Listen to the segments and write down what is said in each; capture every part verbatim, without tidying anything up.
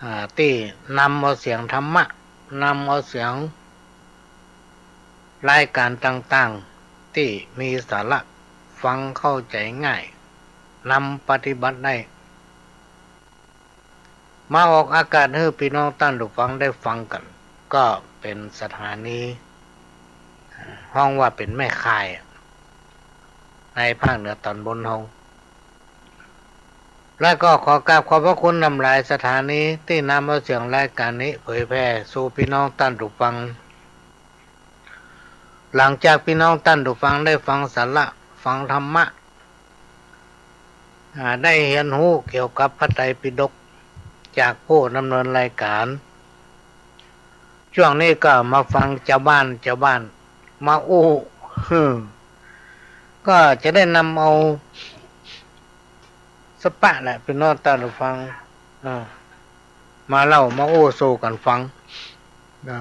อ่า ตี้นำเอาเสียงธรรมะ นำเอาเสียงรายก๋านต่างๆ ตี้มีสาระ ฟังเข้าใจ๋ง่าย นำปฏิบัติได้ มาออกอากาศหื้อปี้น้องต้านผู้ฟังได้ฟังกั๋น ก็เป๋นสถานี ฮ้องว่าเป๋นแม่ข่าย ในภาคเหนือต๋อนบนเฮา แล้วก็ขอกราบขอบพระคุณนำหลายสถานีตี้นำเอาเสียงรายก๋านนี้เผยแผ่สู่ปี้น้องต้านผู้ฟัง หลังจากปี้น้องต้านผู้ฟังได้ฟังสาระ ฟังธรรมะ อ่า ได้เฮียนฮู้เกี่ยวกับพระไตรปิฎกจากผู้ดำเนินรายก๋าน จ้วงนี้ก็มาฟังจาวบ้าน จาวบ้านมาอู้ ก็จะได้นำเอาสปะแหละ ปี้น้องต้านผู้ฟัง อ่า มาเล่ามาอู้สู่กั๋นฟังนะ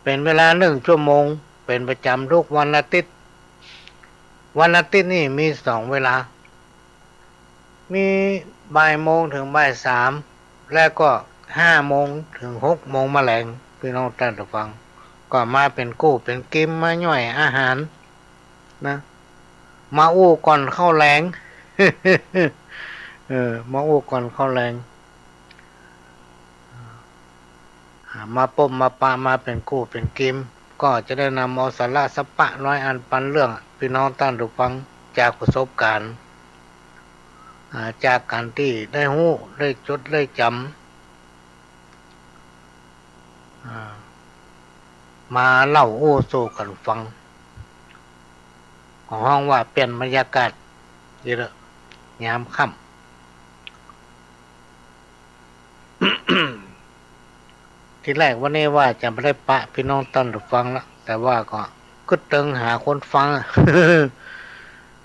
เป๋นเวลานึ่งชั่วโมง เป๋นประจ๋ำทุกวันอาทิตย์ วันอาทิตย์นี่มีสองเวลา มีบ่ายโมงเถิงบ่ายสาม และก็ห้าโมงเถิงหกโมงมะแลง ปี้น้องต้านผู้ฟัง ก็มาเป๋นกู้เป๋นกิม มาย่อยอาหารนะ มาอู้ก่อนข้าวแลง เออ มาอู้ก่อนข้าวแลง อ่า มาปบมาปะ มาเป๋นกู้เป๋นกิม ก็จะได้นำเอาสาระสปะน้อยอันปันเรื่องปี้น้องต้านผู้ฟัง จากประสบก๋ารณ์ อ่า จากก๋านตี้ได้ฮู้ ได้จด ได้จ๋ำ อ่า มาเล่าอู้สู่กั๋นฟัง ก็ฮ้องว่าเปลี่ยนบรรยากาศ เยียะ ยามค่ำ ทีแรกวันนี้ว่าจะบ่ได้ปะปี้น้องต้านผู้ฟังละ แต่ว่าก็กึ๊ดเติงหาคนฟัง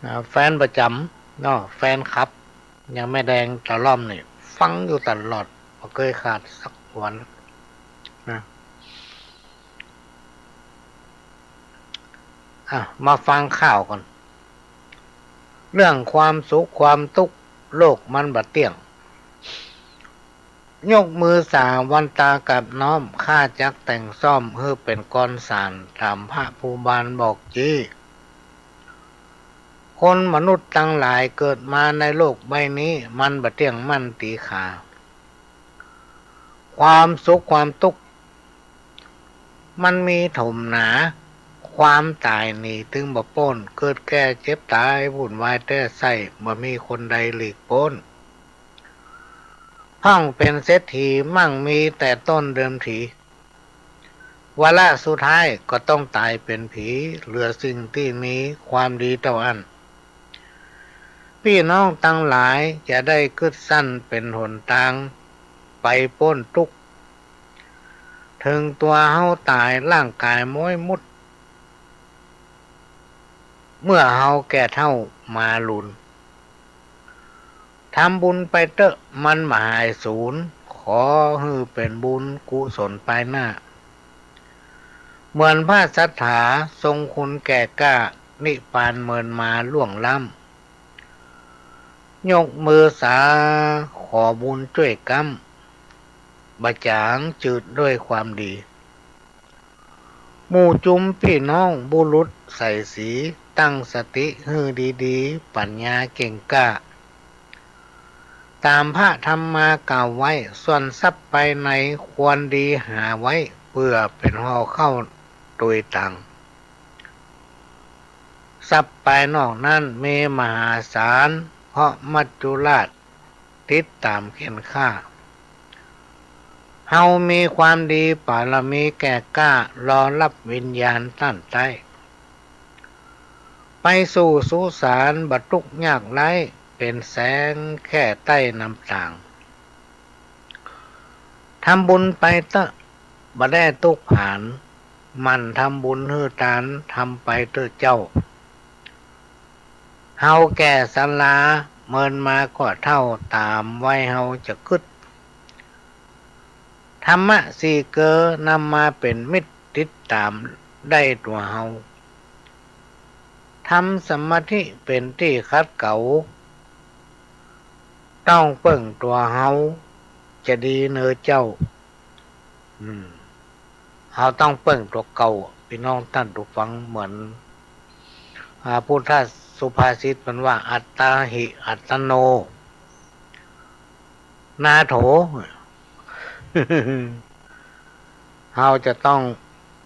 อ่า แฟนประจ๋ำเนาะ แฟนคลับ อย่างแม่แดงตะล่อมนี่ ฟังอยู่ตลอด บ่เกยขาดสักวันนะ อ่ะ มาฟังข่าวก่อน เรื่องความสุขความตุ๊กข์ โลกมันบ่เตี้ยง ยกมือสาวันตากราบน้อม ข้าจักแต่งซ่อม หื้อเป๋นกรสาน ต๋ามพระภูบาลบอกจี้ คนมนุษย์ตังหลายเกิดมาในโลกใบนี้ มันบ่เตี้ยงมั่นตี๋ขา ความสุขความตุ๊กข์ มันมีถมหนา ความต๋ายหนีตึงบ่ป๊น เกิดแก่เจ็บต๋าย วุ่นวายแต๊ไส้ บ่มีคนใดหลีกป๊น พ่องเป๋นเศรษฐี มั่งมีแต่ต้นเดิมที วาระสุดท้ายก็ต้องต๋ายเป๋นผี เหลือสิ่งตี้มีความดีเต้าอั้น ปี้น้องตังหลายจะได้กึ๊ดสั้นเป๋นหนตาง ไปป๊นตุ๊กข์ เถิงตั๋วเฮาต๋าย ร่างก๋ายม้อยมุด เมื่อเฮาแก่เฒ่ามาลุน ทำบุญไปเต๊อะ มันบ่หายสูญ ขอหื้อเป๋นบุญกุศลปายหน้า เหมือนพระศาสดาทรงคุณแก่กล้า นิพพานเมินมาล่วงล้ำ ยกมือสาขอบุญจ้วยก๊ำ บ่จ๋างจืดด้วยความดี หมู่จุมปี้น้องบุรุษใส่สี ตั้งสติหื้อดีๆ ปั๋ญญาเก่งกล้า ต๋ามพระธรรมากล่าวไว้ ส่วนทรัพย์ภายในควรดีหาไว้ เปื้อเป๋นห่อข้าวตวยตาง ทรัพย์ภายนอกนั้นมีมหาศาล เพราะมัจจุราช ติดต๋ามเข็นฆ่า เฮามีความดีปารมีแก่กล้า รอฮับวิญญาณต้านใต้ ไปสู่สุสานบ่ตุ๊กข์ยากไร้ เป๋นแสงแค่ใต้น้ำต๋าง ทำบุญไปเต๊อะ บ่ได้ตุ๊กข์ผาน หมั่นทำบุญหื้อตาน ทำไปเต๊อะเจ้า เฮาแก่สรา เมินมาก็เฒ่า ต๋ามวัยเฮาจะกึ๊ด ธรรมะสี่เกลอนำมาเป๋นมิตร ติดต๋ามได้ตั๋วเฮา ทำสมาธิเป๋นตี้ขัดเกลา ต้องเปิ้งตั๋วเฮา จะดีเน่อเจ้า อืม เฮาต้องเปิ้งตั๋วเก่า ปี้น้องต้านผู้ฟัง เหมือน อ่า พุทธสุภาษิตเปิ้นว่า อัตตาหิ อัตตโน นาโถ เฮาจะต้อง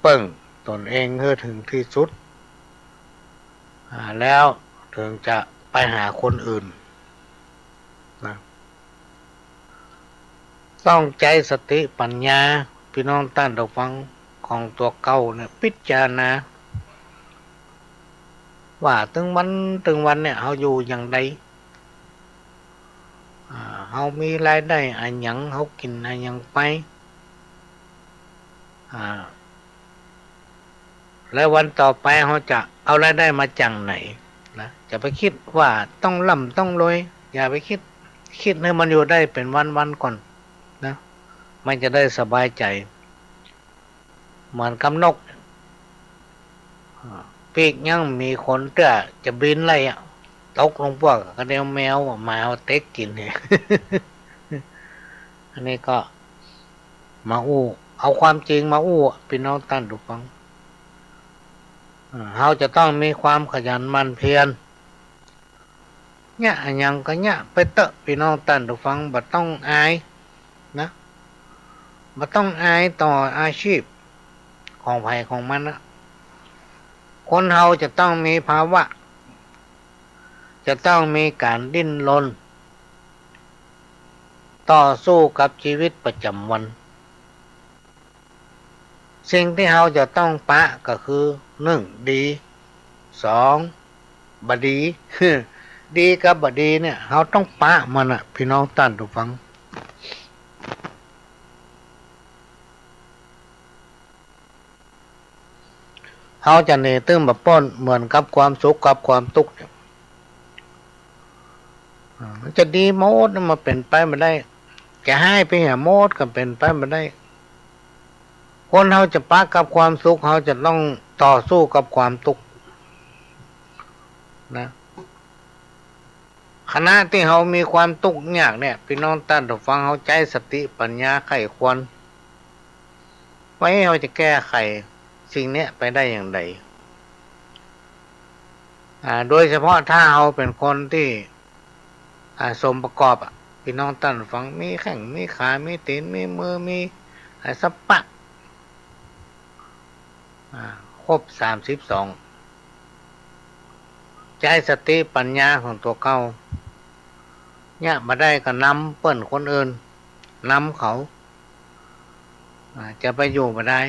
เปิ้งตนเองหื้อเถิงตี้สุด อ่า แล้วเถิงจะไปหาคนอื่นนะ ต้องใจ๊สติปัญญา ปี้น้องต้านผู้ฟัง ของตั๋วเก่าเนี่ย พิจารณา ว่าตึงวันตึงวันเนี่ย เฮาอยู่อย่างใด อ่า เฮามีรายได้อะหยัง เฮากิ๋นอะหยังไป อ่า แล้ววันต่อไปเฮาจะเอารายได้มาจากไหนนะ จะไปกึ๊ดว่าต้องร่ำต้องรวย อย่าไปกึ๊ด กึ๊ดหื้อมันอยู่ได้เป๋นวันๆ ก่อนนะ มันจะได้สบายใจ๋ เหมือนกับนก อ่า ปีกยังมีขนเตื้อจะบินได้อะ ตกลงปวกก็เดียวแมวหมาเต๊กกิ๋นเนี่ย อันนี้ก็มาอู้ เอาความจริงมาอู้ ปี้น้องต้านผู้ฟัง อ่า เฮาจะต้องมีความขยันหมั่นเพียร เยียะอะหยังก็เยียะไปเต๊อะ ปี้น้องต้านผู้ฟัง บ่ต้องอายนะ บ่ต้องอายต่ออาชีพของใผของมันนะ คนเฮาจะต้องมีภาวะ จะต้องมีก๋านดิ้นรน ต่อสู้กับชีวิตประจ๋ำวัน สิ่งตี้เฮาจะต้องปะก็คือ นึ่ง ดี สอง บ่ดี ดีกับบ่ดีเนี่ย เฮาต้องปะมันน่ะ ปี้น้องต้านผู้ฟัง เฮาจะหนีตึงบ่ป๊น เหมือนกับความสุขกับความตุ๊กข์เนี่ย อ่า มันจะดีหมด มันเป๋นไปบ่ได้ จะฮ้ายไปเหียหมดก็เป๋นไปบ่ได้ คนเฮาจะปะกับความสุข เฮาจะต้องต่อสู้กับความตุ๊กข์นะ ขณะตี้เฮามีความตุ๊กข์ยากเนี่ย ปี้น้องต้านผู้ฟัง เฮาใจ๊สติปัญญาใค่ควร ว่าเฮาจะแก้ไขสิ่งเนี้ยไปได้อย่างใด อ่า โดยเฉพาะถ้าเฮาเป๋นคนตี้ อ่า สมประกอบอะ ปี้น้องต้านผู้ฟัง มีแข้ง มีขา มีตี๋น มีมือ มี อ่า สะปะ อ่า ครบสามสิบสอง ใจ๊สติปัญญาของตั๋วเก่า เยียะบ่ได้ก็นำเปิ้นคนอื่น นำเขา อ่า จะไปอยู่บ่ได้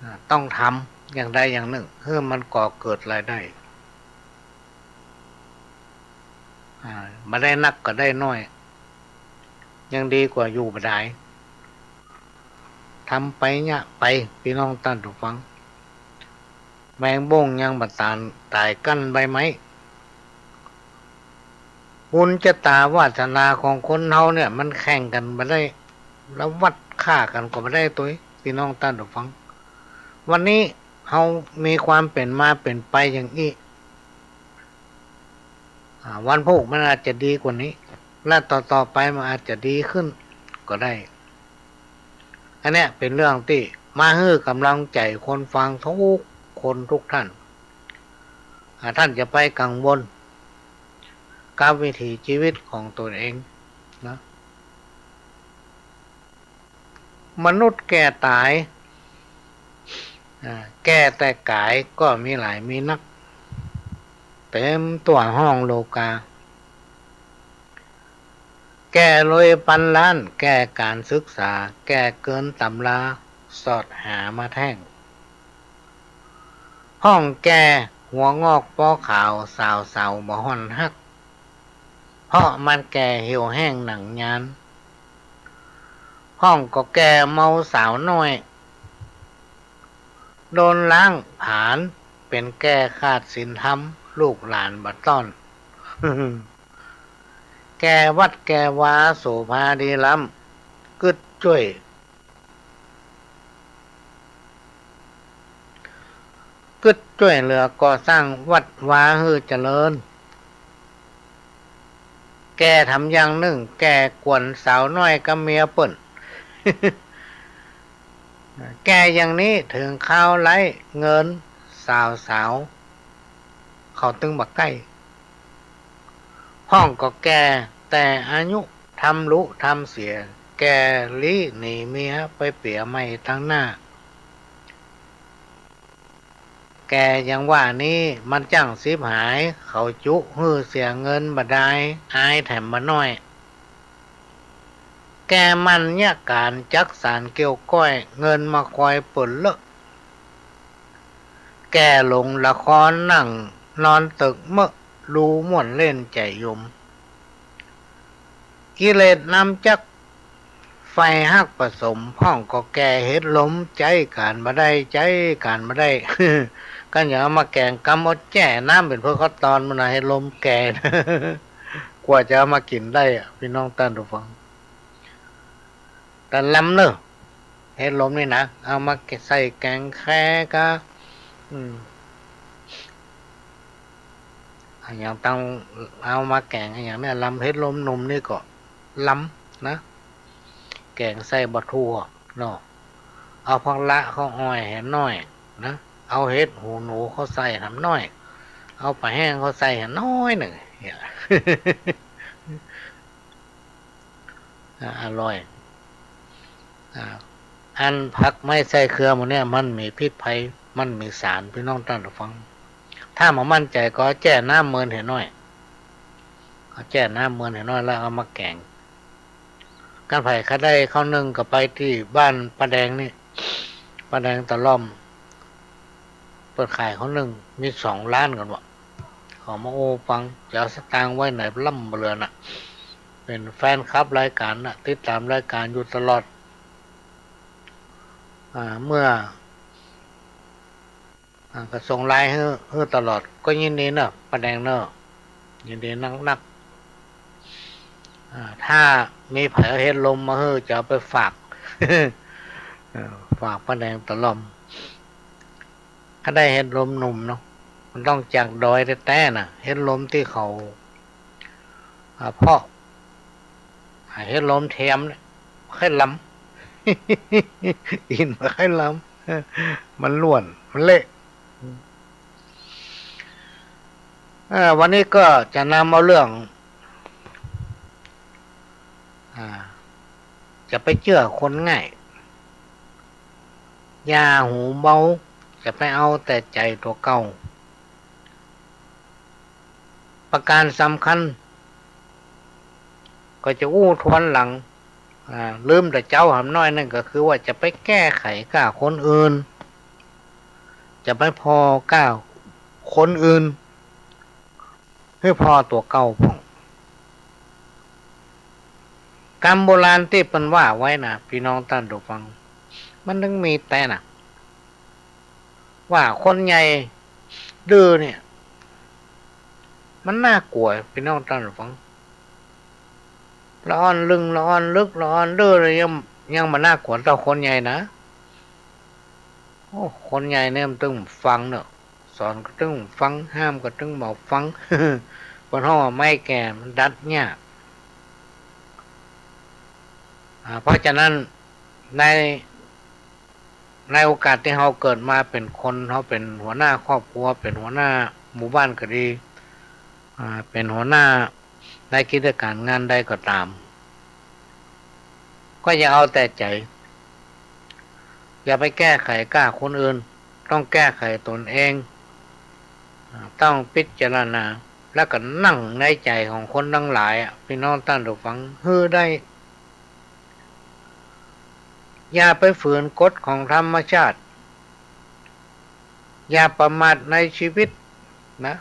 อ่า ต้องทำอย่างใดอย่างนึ่ง หื้อมันก่อเกิดรายได้ อ่า บ่ได้นักก็ได้น้อย ยังดีกว่าอยู่บ่ได้ ทำไปเยียะไป ปี้น้องต้านผู้ฟัง แมงบ้งยังบ่ต๋าย ต๋ายกั้นใบไม้ บุญจะต๋าวาสนาของคนเฮาเนี่ย มันแข่งกั๋นบ่ได้ แล้ววัดค่ากั๋นก็บ่ได้ตวย ปี้น้องต้านผู้ฟัง วันนี้เฮามีความเป๋นมาเป๋นไปอย่างอี้ อ่า วันพูกมันอาจจะดีกว่านี้ และต่อๆ ไปมันอาจจะดีขึ้นก็ได้ อันเนี้ยเป๋นเรื่องตี้มาหื้อก๋ำลังใจ๋คนฟังทุกคนทุกท่าน อ่า ท่านจะไปกังวลกับวิถีชีวิตของตนเองนะ มนุษย์แก่ต๋าย อ่า แก่แต่ก๋ายก็มีหลายมีนัก เต๋มตั๋วห้องโลกา แก่โดยปันล้าน แก่ก๋านศึกษา แก่เกินต๋ำรา สอดหามาแท่ง ฮ้องแก่หัวงอกป้อขาว สาวเสาบ่ฮ่อนฮัก เพราะมันแก่เหี่ยวแห้งหนังยาน ฮ้องก็แก่เมาสาวน้อย โดนล้างผลาญ เป๋นแก่ขาดศีลธรรม ลูกหลานบ่ต้อน แก่วัดแก่วาโสภาดีล้ำ กึ๊ดจ้วย กึ๊ดจ้วยเหลือก่อสร้างวัดวาหื้อเจริญ แก่แถมอย่างนึ่ง แก่กวนสาวน้อยกับเมียเปิ้น แก่อย่างนี้เถิงคราวไร้เงิน สาวๆ เขาตึงบ่ใก้ พ่องก็แก่แต่อายุ ทำลุทำเสีย แก่ลี้หนีเมียไปเปียใหม่ตังหน้า แก่อย่างว่านี้มันจ้างฉิบหาย เขาจุหื้อเสียเงินบ่ดาย อายแถมบ่น้อย แก่มันเยียะก๋านจักสานเกี่ยวก้อย เงินมาคอยเปิ้นเลอะ แก่หลงละครนั่งนอนตึกเมอะ ดูม่วนเล่นใจ๋หยุม กิเลสนำจัก ไฟฮักผสม พ่องก็แก่เห็ดลม ใจ๊ก๋านบ่ได้ ใจ๊ก๋านบ่ได้ กันอย่าเอามาแก๋ง กำเอาแจ้น้ำเป๋นเพื่อข้าวตอนมันนะ เห็ดลมแก่ กว่าจะเอามากิ๋นได้อะ ปี้น้องต้านผู้ฟัง แต่ลำเนอะ เห็ดลมนี่นะ เอามาใส่แก๋งแคกะ อืม อะหยังตัง เอามาแก๋งอะหยังเนี่ย ลำเห็ดลมหนุ่มนี่ก็ลำนะ แก๋งใส่บ่าถั่วเนาะ เอาผักละเข้าอ้อยแหน้อยนะ เอาเห็ดหูหนูเข้าใส่แหน้อย เอาปลาแห้งเข้าใส่แหน้อยนึ่งเนี่ย อ่า อร่อย อ่า อันผักไม้ใส่เครือหมู่เนี่ย มันมีพิษภัย มันมีสาร ปี้น้องต้านผู้ฟัง ถ้าบ่มั่นใจ๋ก็เอาแจ้น้ำเมินแหน้อย เอาแจ้น้ำเมินแหน้อยแล้วเอามาแก๋ง กันใผใค่ได้ข้าวนึ่งก็ไปตี้บ้านป้าแดงนี่ ป้าแดงตะล่อม เปิ้นขายข้าวนึ่ง มีสองร้านกั๋นว่ะ เขามาอู้ฟัง จะเอาสตางค์ไว้ไหนล่ำบ่เหลือน่ะ เป๋นแฟนคลับรายก๋านน่ะ ติดต๋ามรายก๋านอยู่ตลอด อ่า เมื่อ อ่า ก็ส่งไลน์หื้อ หื้อตลอด ก็ยินดีเนอะ ป้าแดงเนอะ ยินดีนักๆ อ่า ถ้ามีใผเอาเห็ดลมมาหื้อ จะเอาไปฝาก เออ ฝากป้าแดงตะล่อม ถ้าได้เห็ดลมหนุ่มเนาะ มันต้องจากดอยแต๊ๆ น่ะ เห็ดลมตี้เขา อ่า เพาะ อ่า เห็ดลมเทียมเนี่ย บ่ใค่ลำ อินบ่ใค่ลำ มันล้วน มันเละ อ่า วันนี้ก็จะนำเอาเรื่อง อ่า จะไปเจื้อคนง่าย อย่าหูเบา จะไปเอาแต่ใจ๋ตั๋วเก่า ประก๋านสำคัญ ก็จะอู้ทวนหลัง อ่า ลืมแต่เจ๊าหำน้อยนั่นก็คือว่าจะไปแก้ไขก้าคนอื่น จะไปผ่อก้าคนอื่น หื้อผ่อตั๋วเก่าพ่อง กำโบราณตี้เปิ้นว่าไว้น่ะ ปี้น้องต้านผู้ฟัง มันตึงมีแต๊น่ะ ว่าคนใหญ่ดื้อเนี่ย มันน่ากลัว ปี้น้องต้านผู้ฟัง ละอ่อนลึง ละอ่อนลึก ละอ่อนดื้อเลย ยัง ยังบ่น่ากลัวเต้าคนใหญ่นะ โอ้ คนใหญ่เนี่ยมันตึงฟังเนาะ สอนก็ตึงฟัง ห้ามก็ตึงบ่ฟัง เปิ้นฮ้องว่าไม้แก่มันดัดยาก อ่า เพราะฉะนั้นใน ในโอกาสตี้เฮาเกิดมาเป๋นคน เฮาเป๋นหัวหน้าครอบครัว เป๋นหัวหน้าหมู่บ้านก็ดี อ่า เป๋นหัวหน้าในกิจก๋านงานใดก็ต๋าม ก็อย่าเอาแต่ใจ๋ อย่าไปแก้ไขก้าคนอื่น ต้องแก้ไขตนเอง อ่า ต้องพิจารณา แล้วก็นั่งในใจ๋ของคนตังหลายอะ ปี้น้องต้านผู้ฟัง หื้อได้ อย่าไปฝืนกฎของธรรมชาติ อย่าประมาทในชีวิตนะ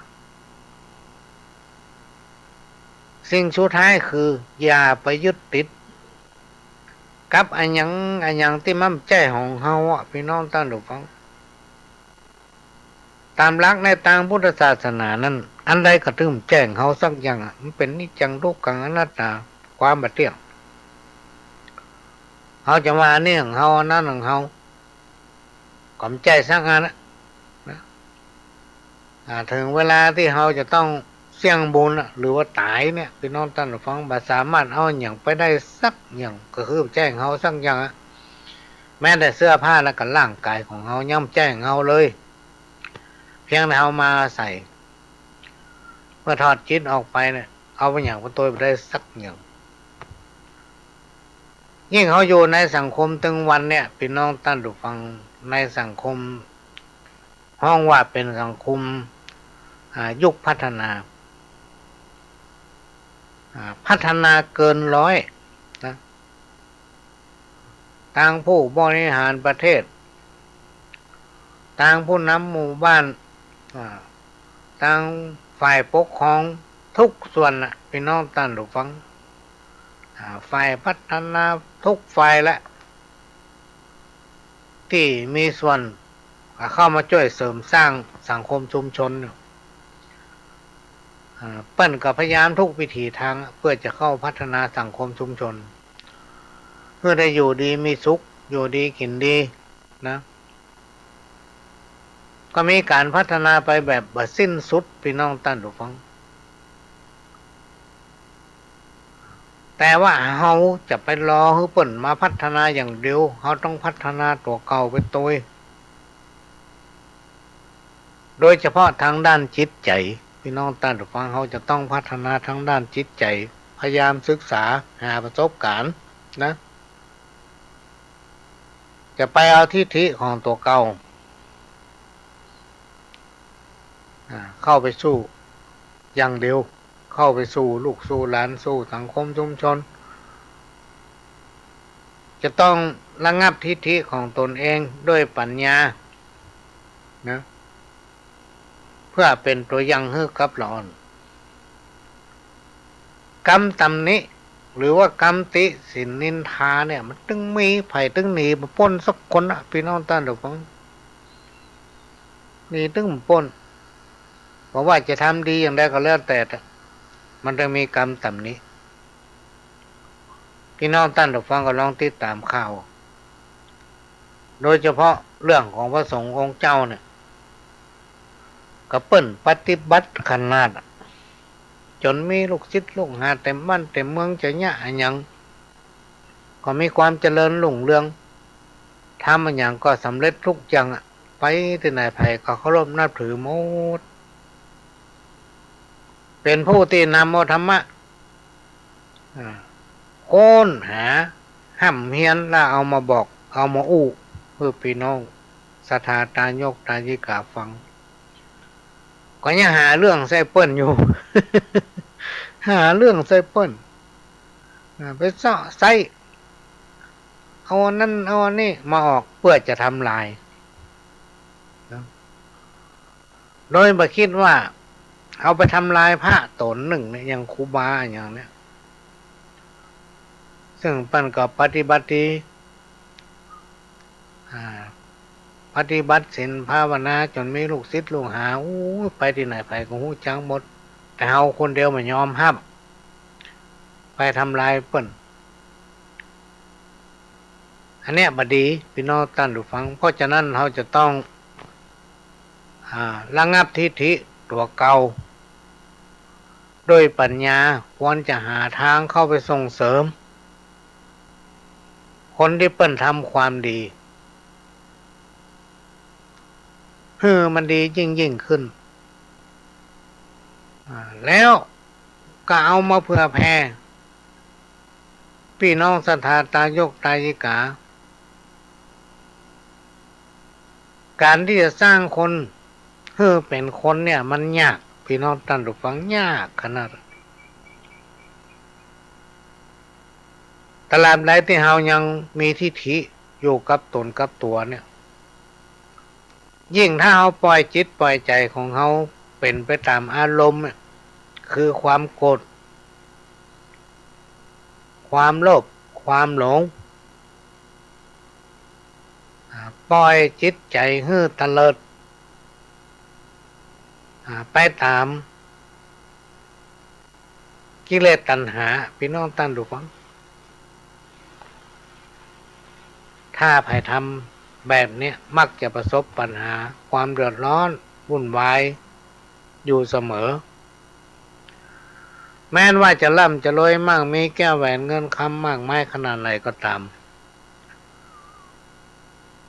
สิ่งสุดท้ายคือ อย่าไปยึดติดกับอะหยังอะหยังตี้มันบ่ใจ้ของเฮาอะ ปี้น้องต้านผู้ฟัง ต๋ามหลักในตางพุทธศาสนานั้น อันใดก็ตึงบ่ใจ้ของเฮาสักอย่างอะ มันเป๋นนิจจัง ทุกขัง อนัตตา ความบ่เตี้ยง เฮาจะว่าอันนี้ของเฮา อันนั้นของเฮา ก็บ่ใจ้สักอันนะ นะ อ่า เถิงเวลาตี้เฮาจะต้อง เสี้ยงบุญน่ะ หรือว่าต๋ายเนี่ย ปี้น้องต้านผู้ฟัง บ่สามารถเอาอะหยังไปได้สักอย่าง ก็คือบ่ใจ้ของเฮาสักอย่างอะ แม้แต่เสื้อผ้าและก็ร่างก๋ายของเฮายังบ่ใจ้ของเฮาเลย เพียงแต่เฮามาอาศัย เมื่อถอดจิตออกไปเนี่ย เอาอะหยังไปตวยบ่ได้สักอย่าง ยิ่งเฮาอยู่ในสังคมตึงวันเนี่ย ปี้น้องต้านผู้ฟัง ในสังคม ฮ้องว่าเป๋นสังคม อ่า ยุคพัฒนา อ่า พัฒนาเกินร้อยนะ ตังผู้บริหารประเทศ ตังผู้นำหมู่บ้าน อ่า ตังฝ่ายปกครองทุกส่วนน่ะ ปี้น้องต้านผู้ฟัง อ่า ฝ่ายพัฒนาทุกฝ่ายแหละ ตี้มีส่วน อ่า เข้ามาจ้วยเสริมสร้างสังคมชุมชนอยู่ อ่า เปิ้นก็พยายามทุกวิถีตางเปื้อจะเข้าพัฒนาสังคมชุมชน หื้อได้อยู่ดีมีสุข อยู่ดีกิ๋นดีนะ ก็มีก๋านพัฒนาไปแบบบ่สิ้นสุด ปี้น้องต้านผู้ฟัง แต่ว่าเฮาจะไปรอหื้อเปิ้นมาพัฒนาอย่างเดียว เฮาต้องพัฒนาตั๋วเก่าไปตวย โดยเฉพาะตางด้านจิตใจ๋ ปี้น้องต้านผู้ฟัง เฮาจะต้องพัฒนาตางด้านจิตใจ๋ พยายามศึกษาหาประสบก๋ารณ์นะ จะไปเอาทิฐิของตั๋วเก่า อ่า เข้าไปสู้อย่างเดียว เข้าไปสู้ลูกสู้หลาน สู้สังคมชุมชน จะต้องระงับทิฐิของตนเองด้วยปัญญานะ เปื้อเป๋นตั๋วอย่างหื้อกับละอ่อน กำตำหนิ หรือว่ากำติฉินนินทาเนี่ย มันตึงมี ใผตึงหนีบ่ป๊นสักคนอะ ปี้น้องต้านผู้ฟัง หนีตึงบ่ป๊น บ่ว่าจะทำดีอย่างใดก็แล้วแต่ มันตึงมีกำตำหนิ ปี้น้องต้านผู้ฟังก็ลองติดต๋ามข่าว โดยเฉพาะเรื่องของพระสงฆ์องค์เจ้าเนี่ย ก็เปิ้นปฏิบัติขนาดอะ จ๋นมีลูกศิษย์ลูกหาเต๋มบ้านเต๋มเมือง จะเยียะอะหยัง ก็มีความเจริญรุ่งเรือง ทำอะหยังก็สำเร็จทุกอย่างอะ ไปตี้ไหนใผก็เคารพนับถือหมด เป๋นผู้ตี้นำเอาธรรมะ อ่า ค้นหา ฮ่ำเฮียน แล้วเอามาบอก เอามาอู้ หื้อปี้น้องศรัทธาตายกตายิกาฟัง ก็ยังหาเรื่องใส่เปิ้นอยู่ หาเรื่องใส่เปิ้น อ่า ไปเซาะไซ้ เอาอันนั้นเอาอันนี้มาออกเปื้อจะทำลายนะ โดยบ่คิดว่าเอาไปทำลายพระต๋นนึ่งเนี่ย อย่างครูบาอย่างเนี่ย เซิ่งเปิ้นก็ปฏิบัติดี อ่า ปฏิบัติศีลภาวนาจ๋นมีลูกศิษย์ลูกหา อู้ ไปตี้ไหนใผก็ฮู้จักหมด แต่เฮาคนเดียวบ่ยอมฮับ ไปทำลายเปิ้น อันเนี้ยบ่ดี ปี้น้องต้านผู้ฟัง เพราะฉะนั้นเฮาจะต้อง อ่า ระงับทิฐิตั๋วเก่า โดยปัญญา ควรจะหาตางเข้าไปส่งเสริม คนตี้เปิ้นทำความดี หื้อมันดียิ่งๆ ขึ้น อ่า แล้วก็เอามาเผื่อแผ่ ปี้น้องศรัทธาตายกตายิกา ก๋านตี้จะสร้างคนหื้อเป๋นคนเนี่ยมันยาก ปี้น้องต้านผู้ฟัง ยากขนาด ตราบใดตี้เฮายังมีทิฐิอยู่กับต๋นกับตั๋วเนี่ย ยิ่งถ้าเฮาปล่อยจิตปล่อยใจ๋ของเฮาเป๋นไปต๋ามอารมณ์เนี่ย คือความโกรธ ความโลภ ความหลง อ่า ปล่อยจิตใจ๋หื้อเตลิด อ่า ไปต๋ามกิเลสตัณหา ปี้น้องต้านผู้ฟัง ถ้าใผทำแบบเนี้ย มักจะประสบปัญหาความเดือดร้อนวุ่นวายอยู่เสมอ แม้นว่าจะร่ำจะรวยมั่งมีแก้วแหวนเงินคำมากมายขนาดไหนก็ต๋าม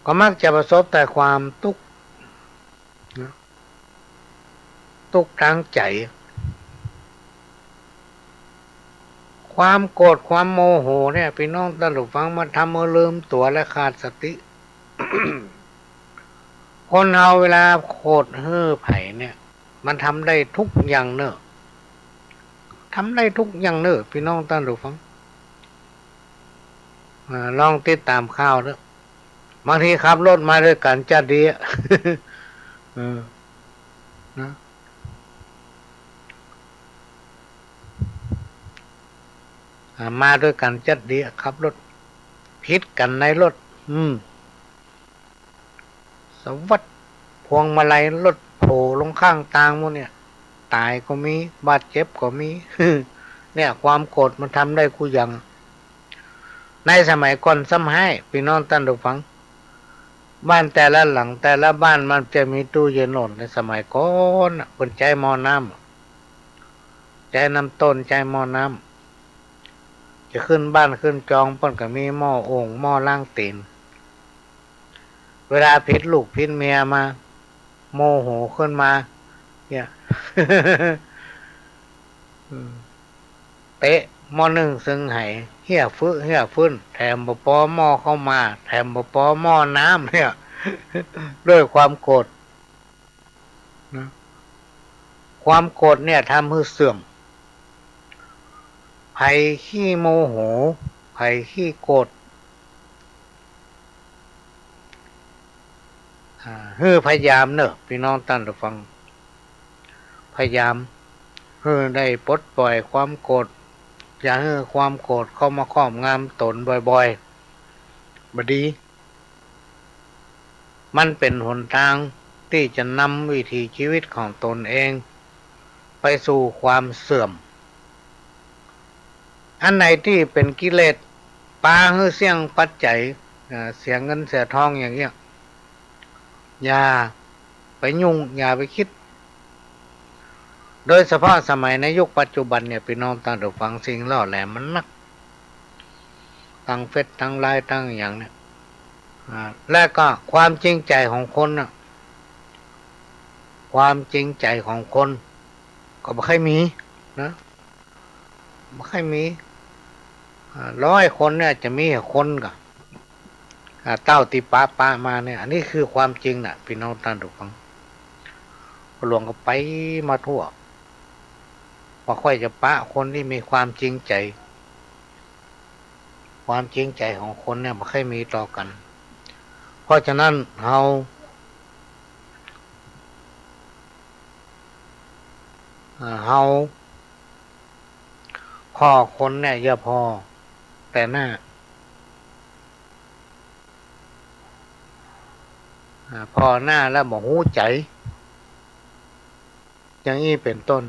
ก็มักจะประสบแต่ความตุ๊กข์ ตุ๊กข์ตางใจ๋ ความโกรธความโมโหเนี่ย ปี้น้องต้านผู้ฟัง มันทำหื้อลืมตั๋วและขาดสติ คนเฮาเวลาโกรธหื้อใผเนี่ย มันทำได้ทุกอย่างเน่อ ทำได้ทุกอย่างเน่อ ปี้น้องต้านผู้ฟัง อ่า ลองติดต๋ามข่าวเน่อ บางทีขับรถมาตวยกั๋นจั๊ดดีอะ เออ นะ อ่า มาตวยกั๋นจั๊ดดีอะ ขับรถผิดกั๋นในรถ อืม สะบัดพวงมาลัยรถโผล่ลงข้างตางหมดเนี่ย ต๋ายก็มี บาดเจ็บก็มี เนี่ย ความโกรธมันทำได้กู้อย่าง ในสมัยก่อนซ้ำฮ้าย ปี้น้องต้านผู้ฟัง บ้านแต่ละหลังแต่ละบ้านมันจะมีตู้เย็นโน่น ในสมัยก่อนน่ะ เปิ้นใจ๊หม้อน้ำ ใจ๊น้ำต้น ใจ๊หม้อน้ำ จะขึ้นบ้านขึ้นจอง เปิ้นก็มีหม้อโอ่ง หม้อล้างตี๋น เวลาผิดลูกผิดเมียมา โมโหขึ้นมา เนี่ย อืม เตะหม้อนึ่งเซิงไห เฮี้ยฟึเฮี้ยฟื้น แถมบ่ปอหม้อข้าวหม่า แถมบ่ปอหม้อน้ำเนี่ย ด้วยความโกรธ นะ ความโกรธเนี่ยทำหื้อเสื่อม ใผขี้โมโห ใผขี้โกรธ อ่า หื้อพยายามเน่อ ปี้น้องต้านผู้ฟัง พยายามหื้อได้ปลดปล่อยความโกรธ อย่าหื้อความโกรธเข้ามาครอบงำต๋นบ่อยๆ บ่ดี มันเป๋นหนตางตี้จะนำวิถีชีวิตของต๋นเองไปสู่ความเสื่อม อันไหนตี้เป๋นกิเลส ปาหื้อเสี้ยงปัจจัย อ่า เสียเงินเสียทองอย่างเนี้ย อย่าไปยุ่ง อย่าไปคิด โดยเฉพาะสมัยในยุคปัจจุบันเนี่ย ปี้น้องต้านผู้ฟัง สิ่งล่อแหลมมันนัก ตังเฟซตังไลน์ตังอะหยังเนี่ย อ่า และก็ความจริงใจ๋ของคนน่ะ ความจริงใจ๋ของคนก็บ่ค่อยมีนะ บ่ค่อยมี อ่า ร้อยคนเนี่ยจะมีหกคนก่ะ อ่า เต้าตี้ปะปะมาเนี่ย อันนี้คือความจริงน่ะ ปี้น้องต้านผู้ฟัง พ่อหลวงก็ไปมาทั่ว บ่ค่อยจะปะคนตี้มีความจริงใจ๋ ความจริงใจ๋ของคนเนี่ยบ่ค่อยมีต่อกั๋น เพราะฉะนั้นเฮา อ่า เฮาผ่อคนเนี่ยอย่าผ่อแต่หน้า อ่า ผ่อหน้าแล้วบ่ฮู้ใจ๋ อย่างอี้เป๋นต้น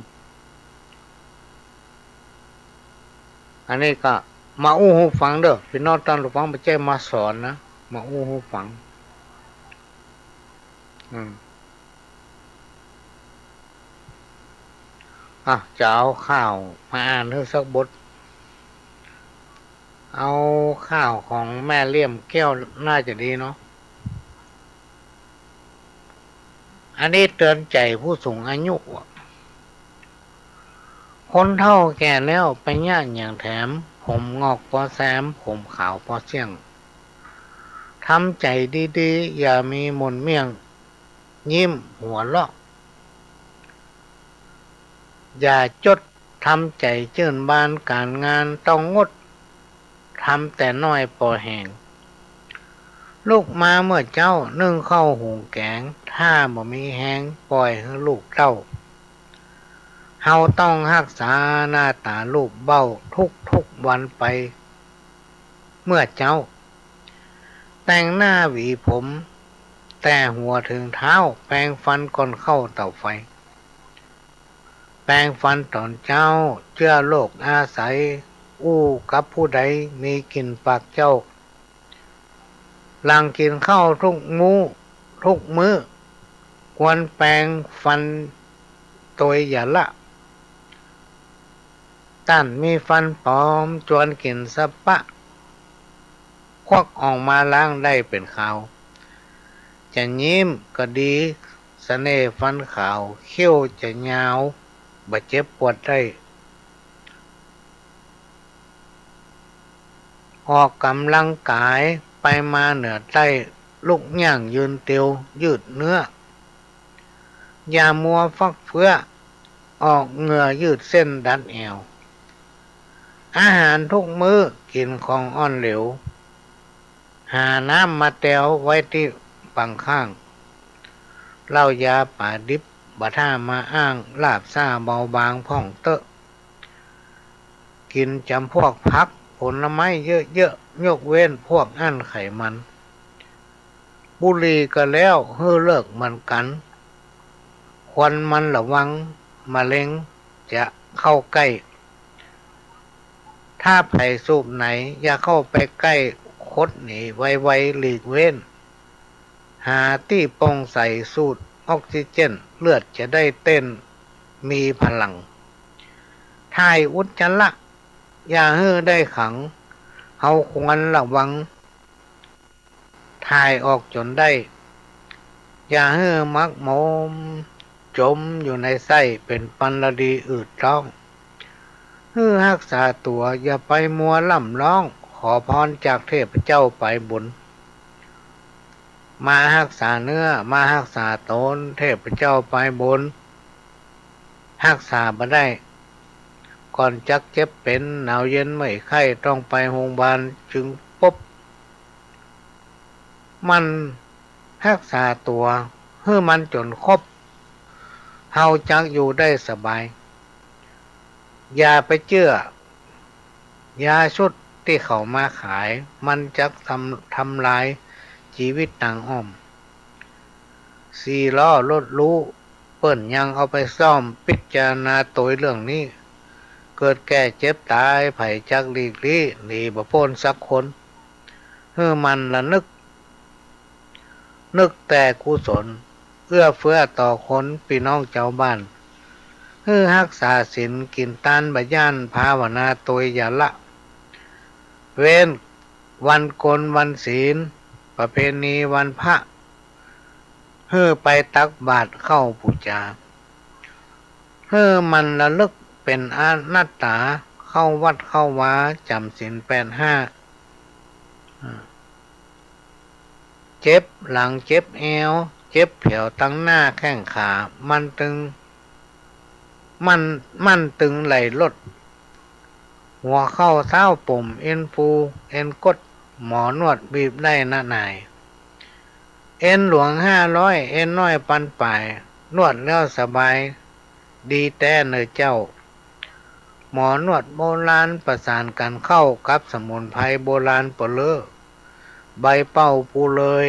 อันนี้ก็มาอู้หื้อฟังเน่อ ปี้น้องต้านผู้ฟัง บ่ใจ้มาสอนนะ มาอู้หื้อฟัง อืม อ่ะ จะเอาข่าวมาอ่านหื้อสักบท เอาข่าวของแม่เหลี่ยมแก้วน่าจะดีเนาะ อันนี้เตือนใจ๋ผู้สูงอายุอะ คนเฒ่าแก่แล้วไปเยียะหยังแถม ผมงอกปอแซม ผมขาวปอเสี้ยง ทำใจ๋ดีๆ อย่ามีหม่นเมี่ยง ยิ้มหัวเราะ อย่าจด ทำใจ๋จื้นบาน ก๋านงานต้องงด ทำแต่น้อยปอแหง ลุกมาเมื่อเจ๊านึ่งข้าวหุงแก๋ง ถ้าบ่มีแฮงป่อยหื้อลูกเต้า เฮาต้องฮักษาหน้าต๋ารูปเบ้าทุกๆ วันไป เมื่อเจ๊า แต่งหน้าหวีผม แต่หัวเถิงเท้า แปรงฟันก่อนเข้าเตาไฟ แปรงฟันต๋อนเจ๊า เจื้อโรคอาศัย อู้กับผู้ใดมีกลิ่นปากเจ้า หลังกิ๋นข้าวทุกมื้อ ทุกมื้อ ควรแปรงฟันโตยอย่าละ ต้านมีฟันป๋อม จวนกิ๋นสะปะ ควักออกมาล้างได้เป๋นคราว จะยิ้มก็ดี เสน่ห์ฟันขาว เขี้ยวจะยาว บ่เจ็บปวดได้ ออกก๋ำลังก๋าย ไปมาเหนือใต้ ลุกย่างยืนเตียว ยืดเนื้อ อย่ามัวฟักเฟื้อ ออกเหงื่อยืดเส้นดัดแอว อาหารทุกมื้อกิ๋นของอ่อนเหลว หาน้ำมาแตวไว้ตี้ปังข้าง เหล้ายาป๋าดิบบ่ถ้ามาอ้าง ลาบซ่าเบาบางพ่องเต๊อะ กิ๋นจ๋ำพวกผักผลไม้เยอะๆ ยกเว้นพวกอั้นไขมัน บุหรี่ก็แล้วหื้อเลิกเหมือนกั๋น ควันมันระวังมะเร็งจะเข้าใก้ ถ้าใผสูบไหน อย่าเข้าไปใก้ คดหนีไวๆ หลีกเว้น หาตี้โป่งใสสูดออกซิเจน เลือดจะได้เต้นมีพลัง ถ่ายอุจจาระอย่าหื้อได้ขัง เฮาควรระวัง ถ่ายออกจ๋นได้ อย่าหื้อหมักหมม จ๋มอยู่ในไส้ เป๋นปันละดีอืดต๊อง หื้อฮักษาตั๋ว อย่าไปมัวล่ำร้อง ขอพรจากเทพเจ้าไปบุญ มาฮักษาเนื้อ มาฮักษาต๋น เทพเจ้าไปบุญ ฮักษาบ่ได้ ก่อนจักเจ็บเป๋น หนาวเย็นเมื่อยไข้ ต้องไปโฮงบาลจึงปบ หมั่นฮักษาตั๋ว หื้อมันจ๋นครบ เฮาจักอยู่ได้สบาย อย่าไปเจื้อ ยาชุดตี้เขามาขาย มันจักทำ ทำลายจีวิตตางอ้อม สี่ล้อรถหรู เปิ้นยังเอาไปซ่อม พิจารณาโตยเรื่องนี้ เกิดแก่เจ็บต๋าย ใผจักหลีกลี้ หนีบ่ป๊นสักคน หื้อหมั่นระนึก นึกแต่กุศล เอื้อเฟื้อต่อคนปี้น้องจาวบ้าน หื้อฮักษาศีล กิ๋นตานบ่ย้าน ภาวนาโตยอย่าละเว้น วันโกนวันศีล ประเพณีวันพระ หื้อไปตักบาตรเข้าปู๋จา หื้อหมั่นระลึกเป๋นอนัตต๋า เข้าวัดเข้าวา จ๋ำศีลแปดห้า เจ็บหลังเจ็บแอว เจ็บแผวตังหน้าแข้งขา มันตึง มัน มันตึงไหล่ลด หัวเข่าเท้าป๋ม เอ็นปู เอ็นก๊ด หมอนวดบีบได้นะนาย เอ็นหลวงห้าร้อย เอ็นน้อยปันป๋าย นวดแล้วสบาย ดีแต๊เน่อเจ้า หมอนวดโบราณประสานกั๋นเข้ากับสมุนไพรโบราณเปอเล่อ ใบเป้าปูเลย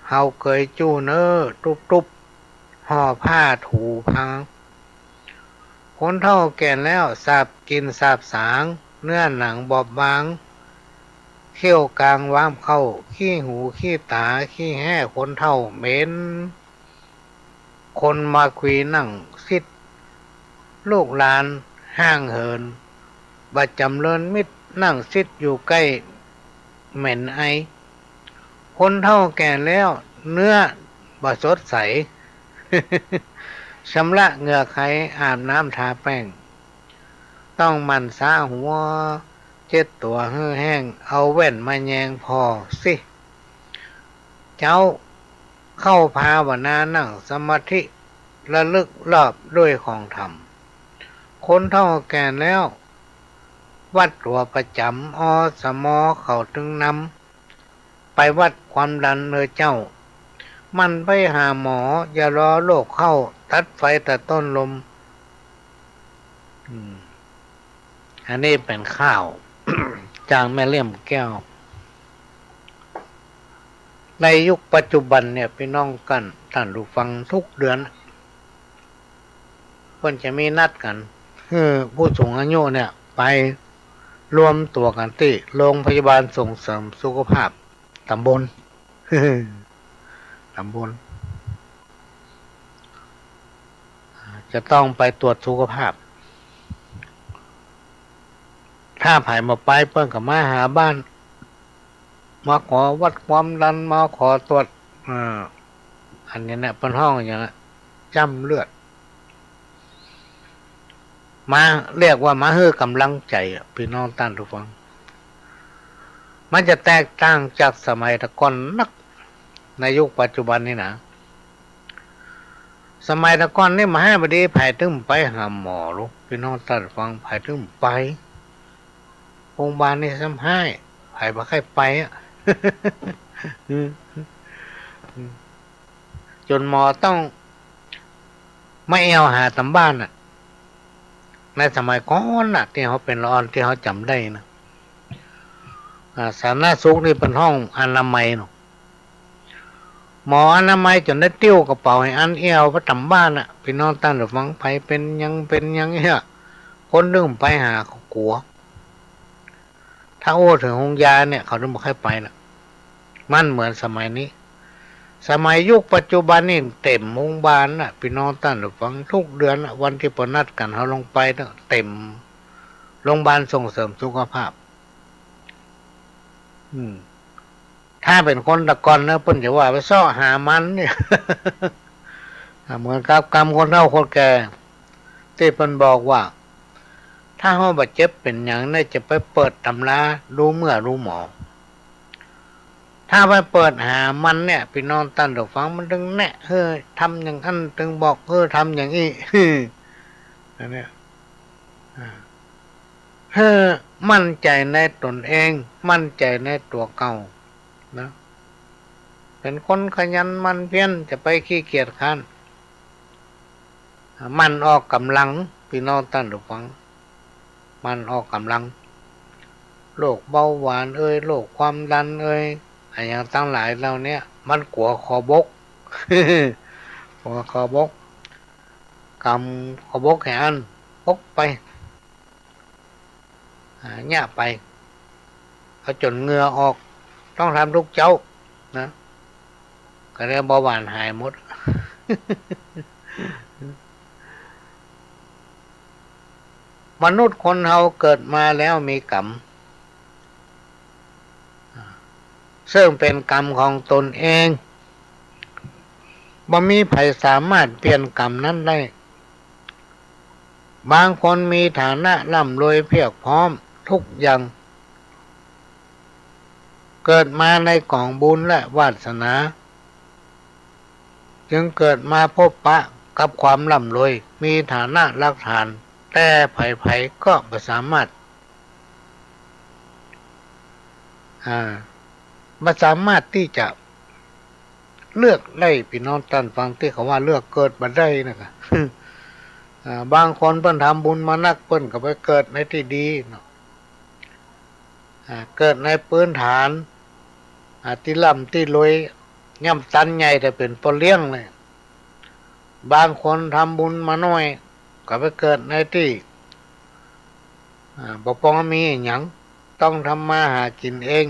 เฮาเกยจู้เน้อ ตุ๊บๆ ห่อผ้าถูพัง คนเฒ่าแก่แล้ว สาบกลิ่นสาบสาง เนื้อหนังบอบบาง เขี้ยวกางวามเข้า ขี้หูขี้ต๋า ขี้แห้คนเฒ่าเหม็น คนมาคุยนั่งซิด ลูกหลานห่างเหิน บ่จ๋ำเริญมิตร นั่งซิดอยู่ใก้เหม็นไอ คนเฒ่าแก่แล้ว เนื้อบ่สดใส ชำระเหงื่อไข อาบน้ำทาแป้ง ต้องหมั่นซาหัว เช็ดตั๋วหื้อแห้ง เอาแว่นมาแยงผ่อสิ เจ้า เข้าภาวนานั่งสมาธิ ระลึกรอบด้วยของธรรม คนเฒ่าแก่แล้ว วัดตั๋วประจ๋ำ อ.สม. เขาตึงนำ ไปวัดความดันเน่อเจ้า หมั่นไปหาหมอ อย่ารอโรคเข้า ตัดไฟแต่ต้นลม อืม อันนี้เป๋นข่าว จากแม่เลี่ยมแก้ว ในยุคปัจจุบันเนี่ย ปี้น้องกั๋น ต้านผู้ฟัง ทุกเดือน เปิ้นจะมีนัดกั๋น หื้อผู้สูงอายุเนี่ย ไปรวมตั๋วกั๋นตี้โรงพยาบาลส่งเสริมสุขภาพต๋ำบล ต๋ำบล จะต้องไปตรวจสุขภาพ ถ้าใผบ่ไปเปิ้นก็มาหาบ้าน มาขอวัดความดัน มาขอตรวจ เอ่อ อันนี้เนี่ยเปิ้นฮ้องหยังอะ จ้ำเลือด มา เรียกว่ามาหื้อก๋ำลังใจ๋อะ ปี้น้องต้านผู้ฟัง มันจะแตกต่างจากสมัยแต่ก่อนนัก ในยุคปัจจุบันนี้นะ สมัยแต่ก่อนนี่บ่าฮ้ายบ่ดี ใผตึงไปหาหมอลูก ปี้น้องต้านผู้ฟัง ใผตึงไป โฮงบาลนี่ซ้ำฮ้าย ใผบ่ใค่ไปอะ จ๋นหมอต้องมาแอ่วหาต๋ามบ้านน่ะ ในสมัยก่อนน่ะ ตี้เฮาเป๋นละอ่อน ตี้เฮาจ๋ำได้นะ อ่า สาธารณสุขนี่เปิ้นฮ้องอนามัยเนาะ หมออนามัยจ๋นได้ติ้วกระเป๋าหื้ออันแอ่วไปต๋ามบ้านน่ะ ปี้น้องต้านผู้ฟัง ใผเป๋นหยังเป๋นหยังเนี่ย คนตึงไปหาเขากั๋ว ถ้าอู้เถิงโฮงยาเนี่ย เขาตึงบ่ใค่ไปน่ะ มันเหมือนสมัยนี้ สมัยยุคปัจจุบันนี่เต๋มโฮงบาลน่ะ ปี้น้องต้านผู้ฟัง ทุกเดือนน่ะ วันตี้เปิ้นนัดกั๋น เฮาลงไปเนาะ เต๋มโฮงบาลส่งเสริมสุขภาพ อืม ถ้าเป๋นคนแต่ก่อนเนาะ เปิ้นจะว่าไปเซาะหามันเนี่ย อ่า เหมือนกับกำคนเฒ่าคนแก่ ตี้เปิ้นบอกว่า ถ้าเฮาบ่าเจ็บเป๋นหยังเนี่ย จะไปเปิดต๋ำราดูเมื่อดูหมอ ถ้าไปเปิดหามันเนี่ย ปี้น้องต้านผู้ฟัง มันตึงแนะหื้อทำอย่างอั้น ตึงบอกหื้อทำอย่างอี้ อันเนี้ย อ่า หื้อมั่นใจ๋ในต๋นเอง มั่นใจ๋ในตั๋วเก่านะ เป๋นคนขยันหมั่นเพียร จะไปขี้เกียจคร้าน หมั่นออกก๋ำลัง ปี้น้องต้านผู้ฟัง หมั่นออกก๋ำลัง โรคเบาหวานเอย โรคความดันเอย อะหยังตังหลายเหล่าเนี้ย มันกั๋วคอบก กั๋วคอบก กำคอบกหื้ออั้น ปกไป อ่า เยียะไป เอาจ๋นเหงื่อออก ต้องทำทุกเจ๊านะ ก็เรียกเบาหวานหายหมด มนุษย์คนเฮาเกิดมาแล้วมีกรรม ซึ่งเป๋นกรรมของตนเอง บ่มีใผสามารถเปลี่ยนกรรมนั้นได้ บางคนมีฐานะร่ำรวยเพียบพร้อมทุกอย่าง เกิดมาในก๋องบุญและวาสนา จึงเกิดมาพบปะกับความร่ำรวย มีฐานะหลักฐาน แต่ใผๆ ก็บ่สามารถ อ่า บ่สามารถตี้จะเลือกได้ ปี้น้องต้านฟัง ตี้เขาว่าเลือกเกิดบ่ได้นะกะ อ่า บางคนเปิ้นทำบุญมานัก เปิ้นก็ไปเกิดในตี้ดีเนาะ อ่า เกิดในปื้นฐาน อ่า ตี้ร่ำตี้รวย ย่ำตันใหญ่แต่เป๋นป้อเลี้ยงเลย บางคนทำบุญมาน้อย ก็ไปเกิดในตี้ อ่า บ่ปอมีอะหยัง ต้องทำมาหากิ๋นเอง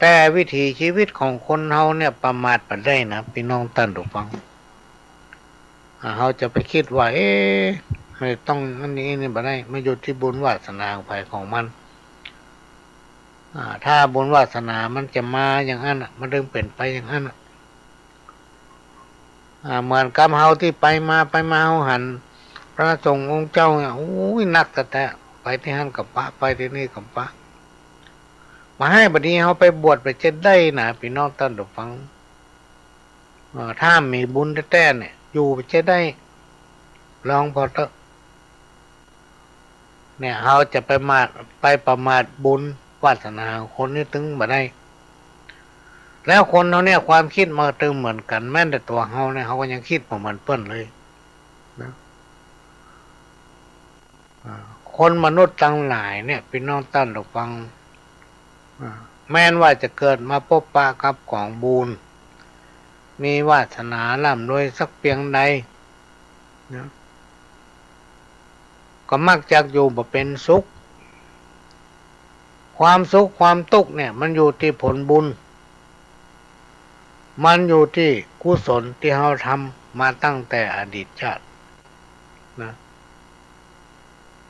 แต่วิถีชีวิตของคนเฮาเนี่ยประมาทบ่ได้นะ ปี้น้องต้านผู้ฟัง อ่า เฮาจะไปกึ๊ดว่า เอ๊ะ มันต้องอันนี้ อันนี้บ่ได้ มันอยู่ตี้บุญวาสนาของใผของมัน อ่า ถ้าบุญวาสนามันจะมาอย่างอั้นน่ะ มันตึงเป๋นไปอย่างอั้นน่ะ อ่า เหมือนกับเฮาตี้ไปมา ไปมาเฮาหันพระสงฆ์องค์เจ้าเนี่ย โอ้ย นักแต๊ๆ ไปตี้หั้นก็ปะ ไปตี้นี่ก็ปะ บ่าฮ้ายบ่ดีเฮาไปบวชไปจะได้นะ ปี้น้องต้านผู้ฟัง เอ่อ ถ้ามีบุญแต๊ๆ เนี่ย อยู่ไปจะได้ ลองผ่อเต๊อะ เนี่ย เฮาจะไปมา ไปประมาทบุญวาสนาของคนนี่ตึงบ่ได้ แล้วคนเฮาเนี่ยความกึ๊ดมันตึงเหมือนกั๋น แม้แต่ตั๋วเฮาเนี่ย เฮาก็ยังกึ๊ดบ่เหมือนเปิ้นเลยนะ อ่า คนมนุษย์ตังหลายเนี่ย ปี้น้องต้านผู้ฟัง อ่า แม้นว่าจะเกิดมาปบปะกับก๋องบุญ มีวาสนาร่ำรวยสักเปียงใดนะ ก็มักจะอยู่บ่เป๋นสุข ความสุขความตุ๊กข์เนี่ย มันอยู่ตี้ผลบุญ มันอยู่ตี้กุศลตี้เฮาทำมาตั้งแต่อดีตชาตินะ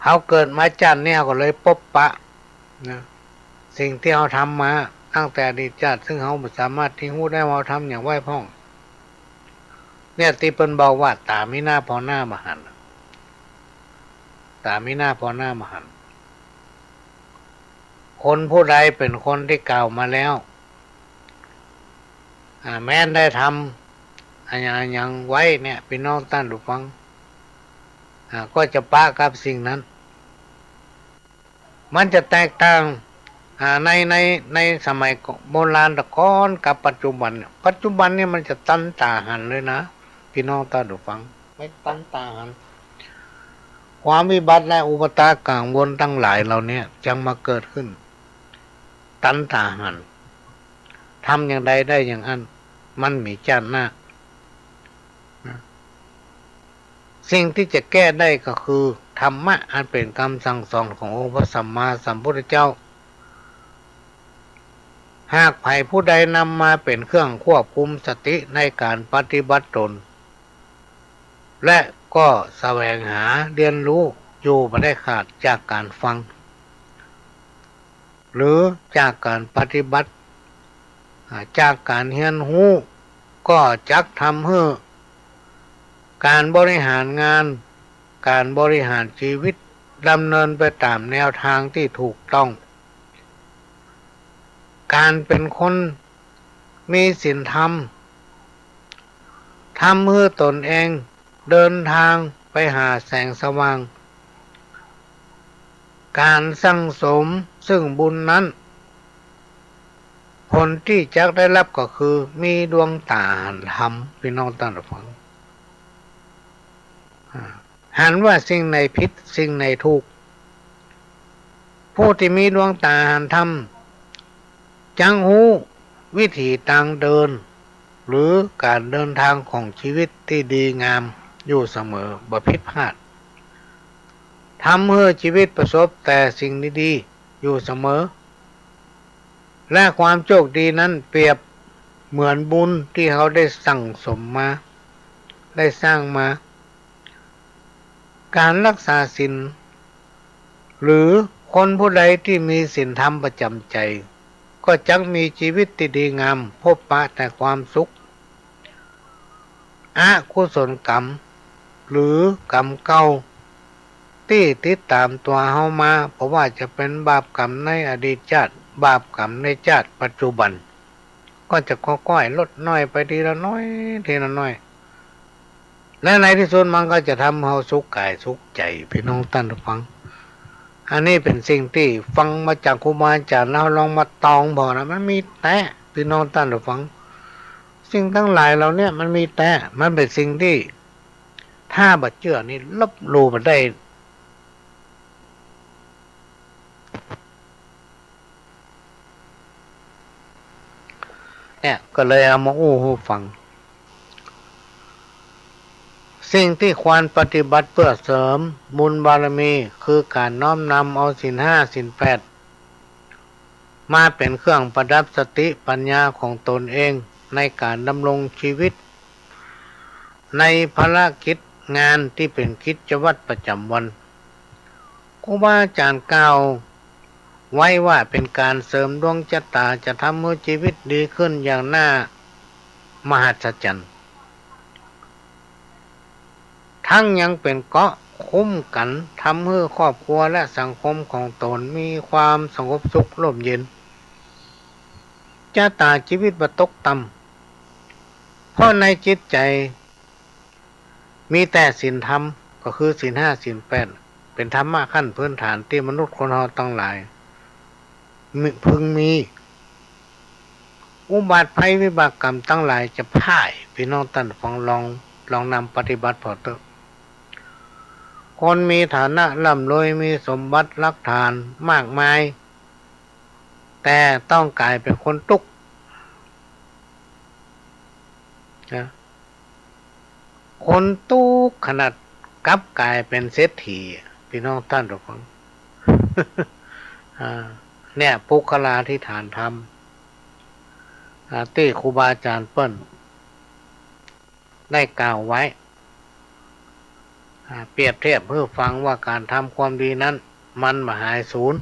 เฮาเกิดมาจ้าดนี้เฮาก็เลยปบปะ นะ สิ่งตี้เฮาทำมาตั้งแต่อดีตจ้าด ซึ่งเฮาบ่สามารถตี้ฮู้ได้ว่าเฮาทำหยังไว้พ่อง เนี่ยตี้เปิ้นบอกว่าต๋ามีหน้าผ่อหน้าบ่หัน ต๋ามีหน้าผ่อหน้าบ่หัน คนผู้ใดเป๋นคนตี้กล่าวมาแล้ว อ่า แม้นได้ทำอะหยังอะหยังไว้เนี่ย ปี้น้องต้านผู้ฟัง อ่า ก็จะปะกับสิ่งนั้น มันจะแตกต่าง อ่า ใน ใน ในสมัยโบราณตะก่อนกับปัจจุบันเนี่ย ปัจจุบันเนี่ยมันจะตันต๋าหันเลยนะ ปี้น้องต้านผู้ฟัง ไม่ตันต๋าหัน ความวิบัติและอุปสรรคกังวลตังหลายเหล่านี้จักมาเกิดขึ้น ตันต๋าหัน ทำอย่างใดได้อย่างอั้น มันมีจ้าดหน้า นะ สิ่งตี้จะแก้ได้ก็คือธรรมะอันเป๋นกำสั่งสอนขององค์พระสัมมาสัมพุทธเจ้า หากใผผู้ใดนำมาเป๋นเครื่องควบคุมสติในก๋านปฏิบัติตน และก็แสวงหาเฮียนฮู้อยู่บ่ได้ขาดจากก๋านฟัง หรือจากก๋านปฏิบัติ อ่า จากก๋านเฮียนฮู้ ก็จักทำหื้อก๋านบริหารงาน ก๋านบริหารชีวิตดำเนินไปต๋ามแนวตางตี้ถูกต้อง ก๋านเป๋นคนมีศีลธรรม ทำหื้อตนเองเดินตางไปหาแสงสว่าง ก๋านสั่งสมซึ่งบุญนั้น ผลตี้จักได้ฮับก็คือมีดวงต๋าหันธรรม ปี้น้องต้านผู้ฟัง อ่า หันว่าสิ่งไหนผิด สิ่งไหนถูก ผู้ตี้มีดวงต๋าหันธรรม จักฮู้วิถีตางเดิน หรือก๋านเดินตางของชีวิตตี้ดีงามอยู่เสมอ บ่ผิดพลาด ทำหื้อชีวิตประสบแต่สิ่งดีๆ อยู่เสมอ และความโชคดีนั้นเปรียบเหมือนบุญตี้เฮาได้สั่งสมมา ได้สร้างมา ก๋านรักษาศีล หรือคนผู้ใดตี้มีศีลธรรมประจ๋ำใจ๋ ก็จักมีชีวิตตี้ดีงาม พบปะแต่ความสุข อกุศลกรรม หรือกรรมเก่า ตี้ติดต๋ามตั๋วเฮามา บ่ว่าจะเป๋นบาปกรรมในอดีตจ้าด บาปกรรมในจ้าดปัจจุบัน ก็จะค่อยๆ ลดน้อยไปทีละน้อย ทีละน้อย และในตี้สุดมันก็จะทำเฮาสุขก๋ายสุขใจ๋ ปี้น้องต้านผู้ฟัง อันนี้เป๋นสิ่งตี้ฟังมาจากครูบาอาจ๋ารย์ แล้วลองมาตองผ่อนะ มันมีแต๊ ปี้น้องต้านผู้ฟัง สิ่งตังหลายเหล่านี้มันมีแต๊ มันเป๋นสิ่งตี้ ถ้าบ่เจื้อนี่ลบหลู่บ่ได้ เนี่ย ก็เลยเอามาอู้หื้อฟัง สิ่งตี้ควรปฏิบัติเปื้อเสริมบุญบารมี คือก๋านน้อมนำเอาศีลห้า ศีลแปด มาเป๋นเครื่องประดับสติปัญญาของตนเองในก๋านดำรงชีวิต ในภารกิจงานตี้เป๋นกิจวัตรประจ๋ำวัน ครูบาอาจ๋ารย์กล่าวไว้ว่าเป๋นก๋านเสริมดวงจะต๋า จะทำหื้อชีวิตดีขึ้นอย่างน่ามหัศจรรย์ ทั้งยังเป๋นเกราะคุ้มกั๋น ทำหื้อครอบครัวและสังคมของตนมีความสงบสุขร่มเย็น จะต๋าชีวิตบ่ตกต่ำ เพราะในจิตใจ๋มีแต่ศีลธรรม ก็คือศีลห้า ศีลแปด เป๋นธรรมะขั้นพื้นฐานตี้มนุษย์คนเฮาตังหลาย มี พึงมี อุบัติภัยวิบากกรรมตังหลายจะพ่าย ปี้น้องต้านฟังลอง ลองนำปฏิบัติผ่อเต๊อะ คนมีฐานะร่ำรวย มีสมบัติหลักฐานมากมาย แต่ต้องก๋ายเป๋นคนตุ๊กข์ นะ คนตุ๊กข์ขนาดกลับก๋ายเป๋นเศรษฐี ปี้น้องต้านฟัง อ่า เนี่ย ปุคคลาธิฐานธรรม อ่า ตี้ครูบาอาจ๋ารย์เปิ้นได้กล่าวไว้ อ่า เปรียบเทียบหื้อฟังว่าก๋านทำความดีนั้น มันบ่หายสูญ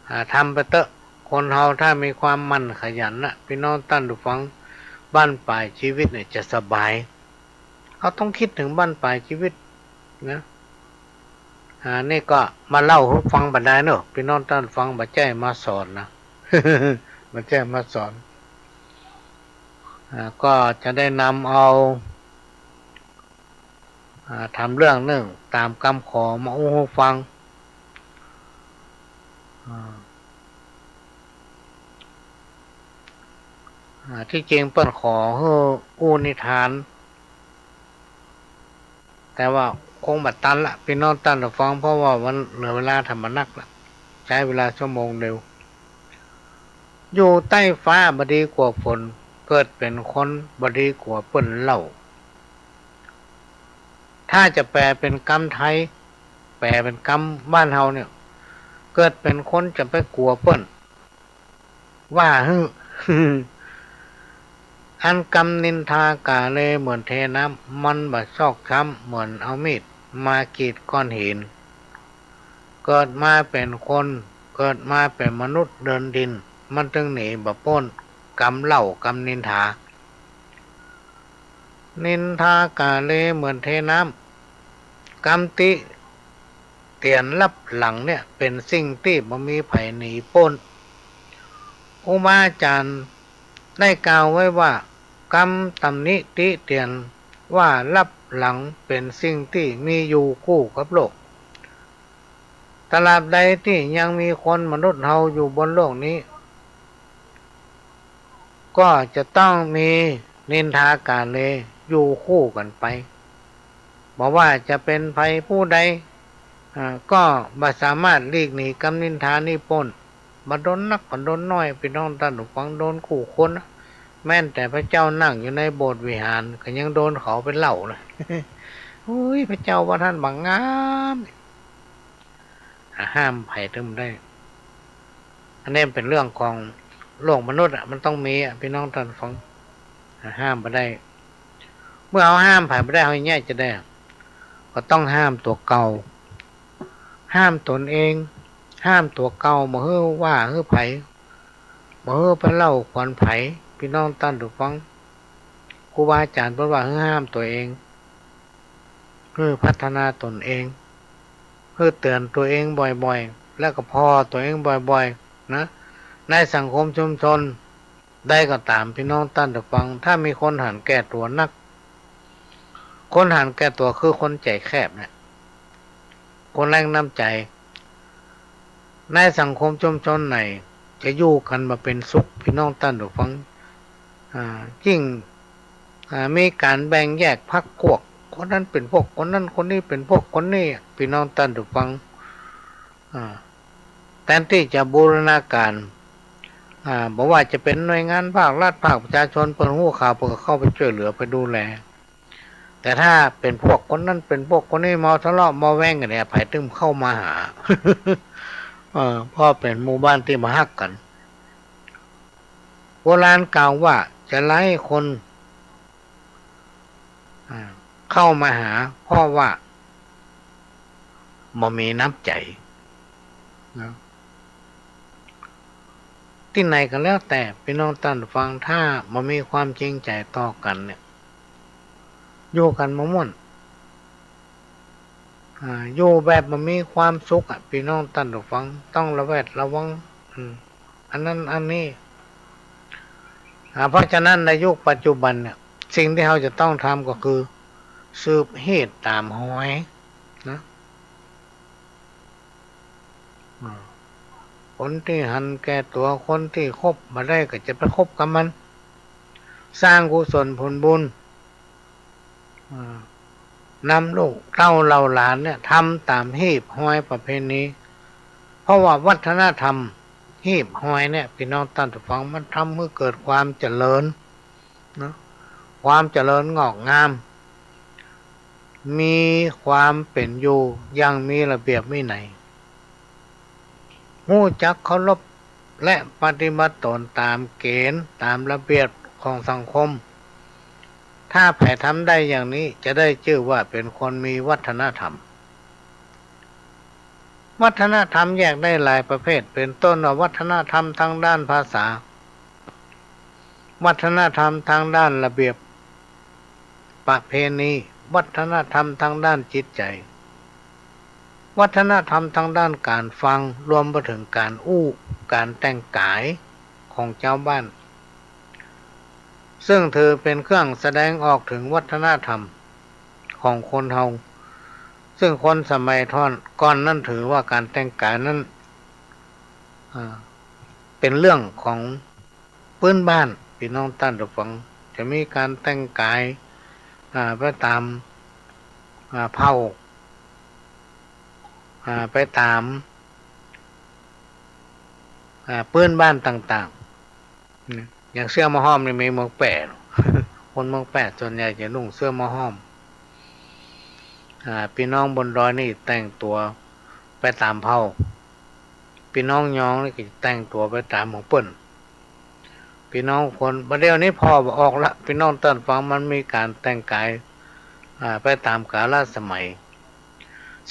อ่า ทำไปเต๊อะ คนเฮาถ้ามีความหมั่นขยันนะ ปี้น้องต้านผู้ฟัง บั้นป๋ายจีวิตเนี่ยจะสบาย เฮาต้องกึ๊ดเถิงบั้นป๋ายจีวิตนะ อ่า นี่ก็มาเล่าหื้อฟังบ่ดายเนาะ ปี้น้องต้านผู้ฟัง บ่ใจ้มาสอนนะ บ่ใจ้มาสอน อ่า ก็จะได้นำเอา อ่า ทำเรื่องนึ่งต๋ามกำขอมาอู้หื้อฟัง อ่า อ่า ตี้จริงเปิ้นขอหื้ออู้นิทาน แต่ว่าคงบ่ตันละ ปี้น้องต้านผู้ฟัง เพราะว่ามันเหลือเวลาทำบ่นักละ ใจ๊เวลาชั่วโมงเดียว อยู่ใต้ฟ้าบ่ดีกว่าฝน เกิดเป๋นคนบ่ดีกว่าเปิ้นเล่า ถ้าจะแปลเป๋นกำไทย แปลเป๋นกำบ้านเฮาเนี่ย เกิดเป๋นคนจะไปกั๋วเปิ้น ว่าหื้อ อันกำนินทากาเลเหมือนเทน้ำ มันบ่ชอกช้ำเหมือนเอามีดมากรีดก้อนหิน เกิดมาเป๋นคน เกิดมาเป๋นมนุษย์เดินดิน มันตึงหนีบ่ป๊นกำเล่ากำนินทา นินทากาเลเหมือนเทน้ำ กำติเตียนลับหลังเนี่ยเป๋นสิ่งตี้บ่มีใผหนีป๊น ครูบาอาจ๋ารย์ได้กล่าวไว้ว่า กำตำหนิติเตียนว่าลับหลังเป๋นสิ่งตี้มีอยู่คู่กับโลก ตราบใดตี้ยังมีคนมนุษย์เฮาอยู่บนโลกนี้ ก็จะต้องมีนินทากาเลอยู่คู่กั๋นไป บ่ว่าจะเป๋นใผผู้ใด อ่า ก็บ่สามารถหลีกหนีกำนินทานี้ป๊น บ่โดนนักบ่โดนน้อย ปี้น้องต้านผู้ฟัง โดนกู้คนนะ แม้นแต่พระเจ้านั่งอยู่ในโบสถ์วิหาร ก็ยังโดนเขาไปเล่านะ โอ้ย พระเจ้าว่าต้านบ่งาม อ่ะ ห้ามใผตึงบ่ได้ อันนี้มันเป๋นเรื่องของโลกมนุษย์อะ มันต้องมีอะ ปี้น้องต้านผู้ฟัง อ่ะ ห้ามบ่ได้ เมื่อเฮาห้ามใผบ่ได้ เฮาเยียะจะใด ก็ต้องห้ามตั๋วเก่า ห้ามตนเอง ห้ามตั๋วเก่า บ่หื้อว่าหื้อใผ บ่หื้อไปเล่าขวัญใผ ปี้น้องต้านผู้ฟัง ครูบาอาจ๋ารย์เปิ้นว่าหื้อห้ามตั๋วเอง หื้อพัฒนาตนเอง หื้อเตือนตั๋วเองบ่อยๆ แล้วก็ผ่อตั๋วเองบ่อยๆ นะ ในสังคมชุมชนใดก็ต๋าม ปี้น้องต้านผู้ฟัง ถ้ามีคนหันแก่ตั๋วนัก คนหันแก่ตั๋วคือคนใจ๋แคบเนี่ย คนแล้งน้ำใจ๋ ในสังคมชุมชนไหน จะอยู่กั๋นบ่เป๋นสุข ปี้น้องต้านผู้ฟัง อ่า ยิ่ง อ่า มีก๋านแบ่งแยกพรรคพวก คนนั้นเป๋นพวกคนนั้น คนนี้เป๋นพวกคนนี้ ปี้น้องต้านผู้ฟัง อ่า แตนตี้จะบูรณาก๋าน อ่า บ่ว่าจะเป๋นหน่วยงานภาครัฐ ภาคประชาชน เปิ้นฮู้ข่าว เปิ้นก็เข้าไปจ้วยเหลือ ไปดูแล แต่ถ้าเป๋นพวกคนนั้นเป๋นพวกคนนี้ เมาทะเลาะเมาแว้งกั๋นเนี่ย ใผตึงเข้ามาหา เออ เพราะเป๋นหมู่บ้านตี้บ่ฮักกั๋น โบราณกล่าวว่า จะไล่คน อ่า เข้ามาหา เพราะว่าบ่มีน้ำใจ๋ นะ ตี้ไหนก็แล้วแต่ ปี้น้องต้านผู้ฟัง ถ้าบ่มีความจริงใจ๋ต่อกั๋นเนี่ย อยู่กั๋นบ่ม่วน อ่า อยู่แบบบ่มีความสุขอะ ปี้น้องต้านผู้ฟัง ต้องระแวดระวัง อืม อันนั้นอันนี้ อ่า เพราะฉะนั้นในยุคปัจจุบันเนี่ย สิ่งตี้เฮาจะต้องทำก็คือ สืบฮีตต๋ามฮอย นะ อ่า คนตี้หันแก่ตั๋ว คนตี้คบบ่ได้ก็จะไปคบกับมัน สร้างกุศลผลบุญ อ่า นำลูกเต้าเหล่าหลานเนี่ย ทำต๋ามฮีตฮอยประเพณี เพราะว่าวัฒนธรรมฮีตฮอยเนี่ย ปี้น้องต้านผู้ฟัง มันทำหื้อเกิดความเจริญ เนาะ ความเจริญงอกงาม มีความเป๋นอยู่อย่างมีระเบียบวินัย ฮู้จักเคารพและปฏิบัติต๋นต๋ามเก๋ณฑ์ต๋ามระเบียบของสังคม ถ้าใผทำได้อย่างนี้จะได้จื้อว่าเป๋นคนมีวัฒนธรรม วัฒนธรรมแยกได้หลายประเภท เป๋นต้นว่าวัฒนธรรมตางด้านภาษา วัฒนธรรมตางด้านระเบียบประเพณี วัฒนธรรมตางด้านจิตใจ๋ วัฒนธรรมตางด้านก๋านฟัง รวมไปเถิงก๋านอู้ ก๋านแต่งก๋ายของจาวบ้าน ซึ่งถือเป๋นเครื่องแสดงออกเถิงวัฒนธรรมของคนเฮา ซึ่งคนสมัยก่อนนั้นถือว่าก๋านแต่งก๋ายนั้น อ่า เป๋นเรื่องของปื๊นบ้าน ปี้น้องต้านผู้ฟัง จะมีก๋านแต่งก๋าย อ่า ไปต๋าม อ่า เผ่า อ่า ไปต๋าม อ่า ปื๊นบ้านต่างๆ นะ อย่างเสื้อหม้อฮ้อมนี่มีเมืองแป้ คนเมืองแป้ส่วนใหญ่จะนุ่งเสื้อหม้อฮ้อม อ่า ปี้น้องบนดอยนี่แต่งตั๋วไปต๋ามเผ่า ปี้น้องยองนี่ก็จะแต่งตั๋วไปต๋ามของเปิ้น ปี้น้องคน บ่าเดี่ยวนี้ผ่อบ่ออกละ ปี้น้องต้านผู้ฟัง มันมีก๋านแต่งก๋าย อ่า ไปต๋ามกาลสมัย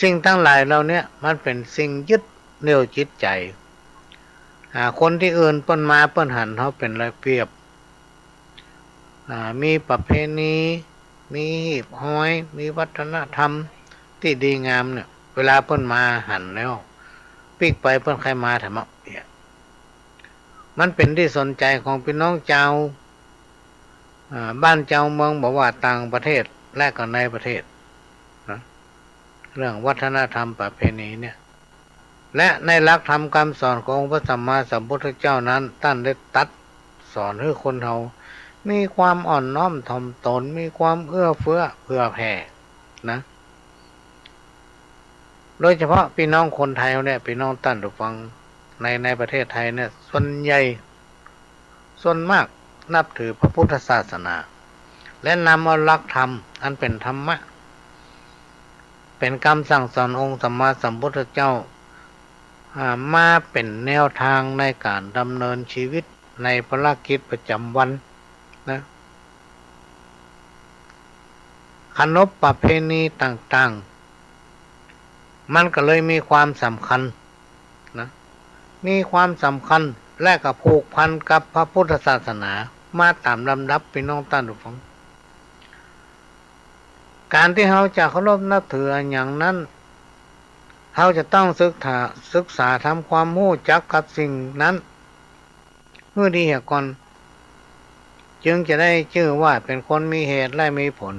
สิ่งตังหลายเหล่าเนี้ยมันเป๋นสิ่งยึดเหนี่ยวจิตใจ๋ อ่า คนตี้อื่นเปิ้นมาเปิ้นหันเฮาเป๋นระเบียบ อ่า มีประเพณี มีฮีบฮอย มีวัฒนธรรมตี้ดีงามเนี่ย เวลาเปิ้นมาหันแล้ว ปิ๊กไปเปิ้นใค่มาถามะเนี่ย มันเป๋นตี้สนใจ๋ของปี้น้องจาว อ่า บ้านจาวเมือง บ่ว่าต่างประเทศและก็ในประเทศนะ เรื่องวัฒนธรรมประเพณีเนี่ย และในหลักธรรมกำสอนขององค์พระสัมมาสัมพุทธเจ้านั้น ต้านได้ตรัสสอนหื้อคนเฮามีความอ่อนน้อมถ่อมตน มีความเอื้อเฟื้อเผื่อแผ่นะ โดยเฉพาะปี้น้องคนไทยเนี่ย ปี้น้องต้านผู้ฟัง ใน ในประเทศไทยเนี่ย ส่วนใหญ่ ส่วนมากนับถือพระพุทธศาสนา และนำเอาหลักธรรมอันเป๋นธรรมะ เป๋นกำสั่งสอนองค์สัมมาสัมพุทธเจ้า อ่า มาเป๋นแนวตางในก๋านดำเนินชีวิตในภารกิจประจ๋ำวันนะ เคารพประเพณีต่างๆ มันก็เลยมีความสำคัญนะ มีความสำคัญ และก็ผูกพันกับพระพุทธศาสนามาต๋ามลำดับ ปี้น้องต้านผู้ฟัง ก๋านตี้เฮาจะเคารพนับถืออะหยังนั้น เฮาจะต้องศึกษา ศึกษาทำความฮู้จักกับสิ่งนั้นหื้อดีเหียก่อน จึงจะได้จื้อว่าเป๋นคนมีเหตุและมีผล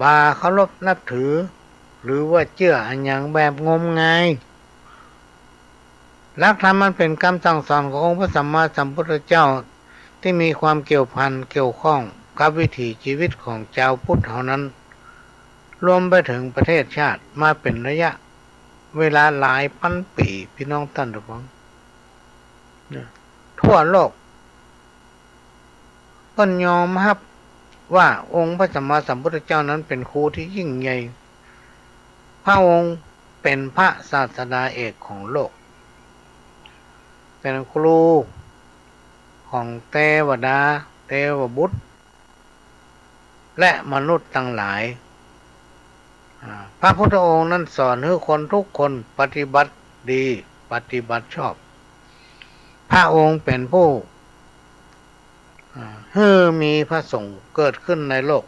บ่าเคารพนับถือ หรือว่าเจื้ออะหยังแบบงมงาย หลักธรรมอันเป๋นกำสั่งสอนขององค์พระสัมมาสัมพุทธเจ้า ตี้มีความเกี่ยวพันเกี่ยวข้องกับวิถีชีวิตของจาวพุทธเฮานั้น รวมไปเถิงประเทศชาติมาเป๋นระยะเวลาหลายปันปี๋ ปี้น้องต้านผู้ฟัง ทั่วโลก เปิ้นยอมฮับว่าองค์พระสัมมาสัมพุทธเจ้านั้นเป๋นครูตี้ยิ่งใหญ่ พระองค์เป๋นพระศาสดาเอกของโลก เป๋นครูของเตวดา เตวบุตร และมนุษย์ตังหลาย อ่า พระพุทธองค์นั้นสอนหื้อคนทุกคนปฏิบัติดี ปฏิบัติชอบ พระองค์เป๋นผู้ อ่า หื้อมีพระสงฆ์เกิดขึ้นในโลก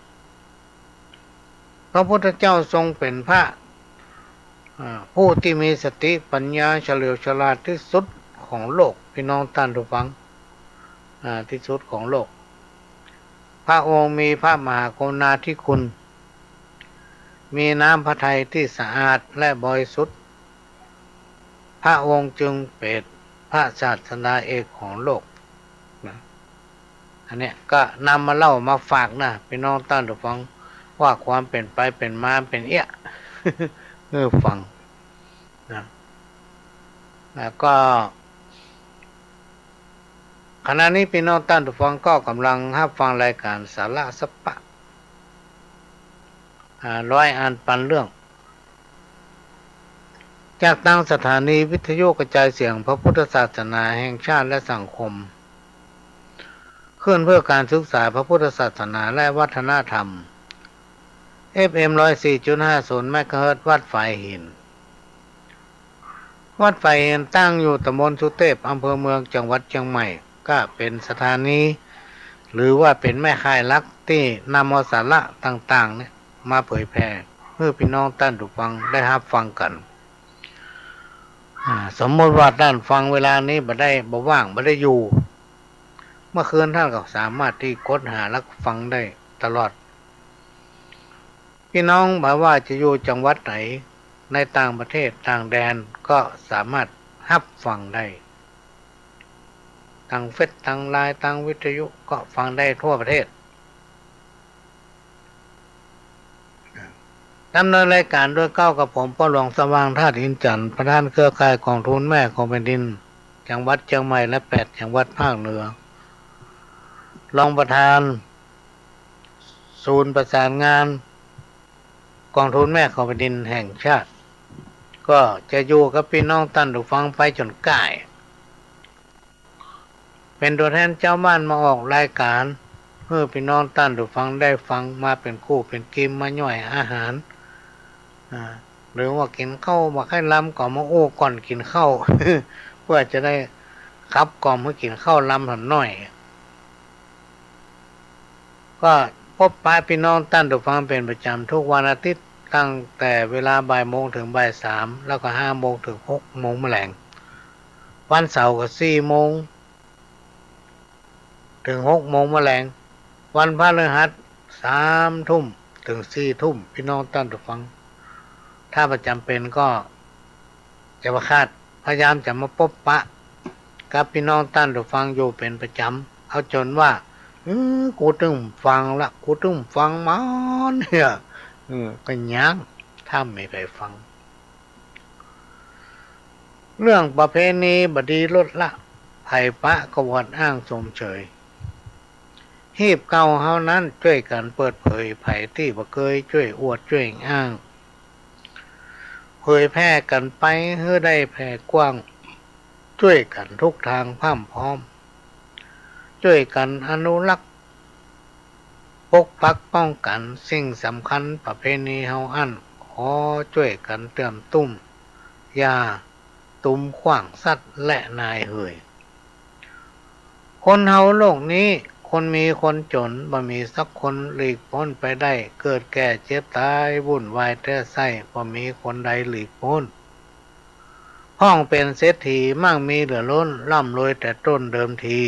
พระพุทธเจ้าทรงเป๋นพระ อ่า ผู้ตี้มีสติปัญญาเฉลียวฉลาดตี้สุดของโลก ปี้น้องต้านผู้ฟัง อ่า ตี้สุดของโลก พระองค์มีพระมหากรุณาธิคุณ มีน้ำพระทัยตี้สะอาดและบริสุทธิ์ พระองค์จึงเป๋นพระศาสดาเอกของโลกนะ อันเนี้ยก็นำมาเล่ามาฝากนะ ปี้น้องต้านผู้ฟัง ว่าความเป๋นไปเป๋นมาเป๋นเอี้ย หื้อฟังนะ แล้วก็ ขณะนี้ปี้น้องต้านผู้ฟังก็ก่ำลังฮับฟังรายก๋านสาระสัพพะ อ่า ร้อยอันปันเรื่อง จากตางสถานีวิทยุกระจายเสียงพระพุทธศาสนาแห่งชาติและสังคม ข คลื่นเพื่อการศึกษาพระพุทธศาสนาและวัฒนธรรม เอฟเอ็ม ร้อยสี่จุดห้าศูนย์ เมกะเฮิรตซ์ วัดฝายหิน วัดฝายหินตั้งอยู่ตำบลสุเตพ อำเภอเมือง จังหวัดเจียงใหม่ ก็เป๋นสถานี หรือว่าเป๋นแม่ข่ายหลักตี้นำเอาสาระต่างๆ เนี่ย มาเผยแผ่หื้อปี้น้องต้านผู้ฟังได้ฮับฟังกั๋น อ่า สมมุติว่าต้านฟังเวลานี้บ่ได้ บ่ว่าง บ่ได้อยู่ เมื่อคืนต้านก็สามารถตี้ค้นหาและฟังได้ตลอด ปี้น้องบ่ว่าจะอยู่จังหวัดไหน ในต่างประเทศต่างแดนก็สามารถฮับฟังได้ ตางเฟซ ตางไลน์ ตางวิทยุก็ฟังได้ทั่วประเทศ ดำเนินรายการโดยเก้ากับผม ป้อหลวงสว่าง ธาตุอินทร์จันทร์ ประธานเครือข่ายก๋องทุนแม่ของแผ่นดิน จังหวัดเจียงใหม่และแปดจังหวัดภาคเหนือ รองประธานศูนย์ประสานงานก๋องทุนแม่ของแผ่นดินแห่งชาติ ก็จะอยู่กับปี้น้องต้านผู้ฟังไปจ๋นก้าย เป๋นตั๋วแทนจาวบ้านมาออกรายการ หื้อปี้น้องต้านผู้ฟังได้ฟังมาเป๋นกู้เป๋นกีม มาย่อยอาหาร อ่า หรือว่ากิ๋นข้าวบ่ใค่ลำก็มาอู้ก่อนกิ๋นข้าว เพื่อจะได้ขับกล่อมหื้อกิ๋นข้าวลำหน่อย ก็ปบปะปี้น้องต้านผู้ฟังเป๋นประจ๋ำทุกวันอาทิตย์ ตั้งแต่เวลาบ่ายโมงเถิงบ่ายสาม แล้วก็ห้าโมงเถิงหกโมงมะแลง วันเสาร์ก็สี่โมงเถิงหกโมงมะแลง วันพฤหัสสามทุ่มเถิงสี่ทุ่ม ปี้น้องต้านผู้ฟัง ถ้าบ่จ๋ำเป๋นก็จะบ่ขาด พยายามจะมาปบปะกับปี้น้องต้านผู้ฟังอยู่เป๋นประจ๋ำ เอาจ๋นว่า เออ กูตึงฟังละ กูตึงฟังมาเนี่ย เออ ก็ยัง ถ้าบ่มีใผฟัง เรื่องประเพณีบ่ดีลดละ ใผปะก็อวดอ้างชมเชย ฮีบเก่าเฮานั้นจ้วยกั๋นเปิดเผย ใผตี้บ่เกยจ้วยอวดจ้วยอ้าง เผยแผ่กั๋นไปหื้อได้แผ่กว้าง จ้วยกั๋นทุกตางพร่ำพร้อม จ้วยกั๋นอนุรักษ์ ปกปักป้องกั๋นสิ่งสำคัญประเพณีเฮาอั้น ขอจ้วยกั๋นเตื้อมตุ้ม อย่าตุ้มขว้างสัตว์และนายเหย คนเฮาโลกนี้ คนมีคนจ๋น บ่มีสักคนหลีกป๊นไปได้ เกิดแก่เจ็บตายวุ่นวายแต๊ไส้ บ่มีคนใดหลีกป๊น พ่องเป๋นเศรษฐีมั่งมีเหลือล้น ร่ำรวยแต่ต้นเดิมที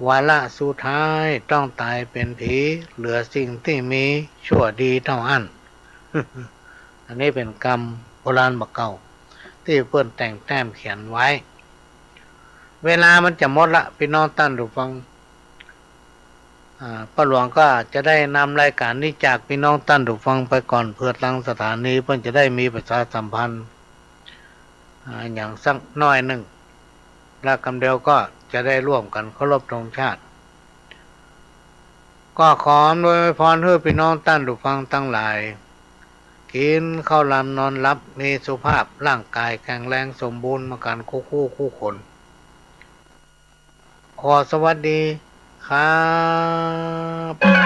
วาระสุดท้ายต้องต๋ายเป๋นผี เหลือสิ่งตี้มีชั่วดีเต้าอั้น อันนี้เป๋นกำโบราณบ่าเก่า ตี้เปิ้นแต่งแต้มเขียนไว้ เวลามันจะหมดละ ปี้น้องต้านผู้ฟัง อ่า ป้อหลวงก็จะได้นำรายการนี้จากปี้น้องต้านผู้ฟังไปก่อน เปื้อตางสถานีเปิ้นจะได้มีประชาสัมพันธ์ อ่า อย่างสักหน้อยนึ่ง และกำเดียวก็จะได้ร่วมกั๋นเคารพธงชาติ ก็ขออำนวยอวยพรหื้อปี้น้องต้านผู้ฟังตังหลาย กิ๋นข้าวลำนอนหลับ มีสุขภาพร่างก๋ายแข็งแรงสมบูรณ์มากั๋นกู้คู่กู้คน ขอสวัสดีครับ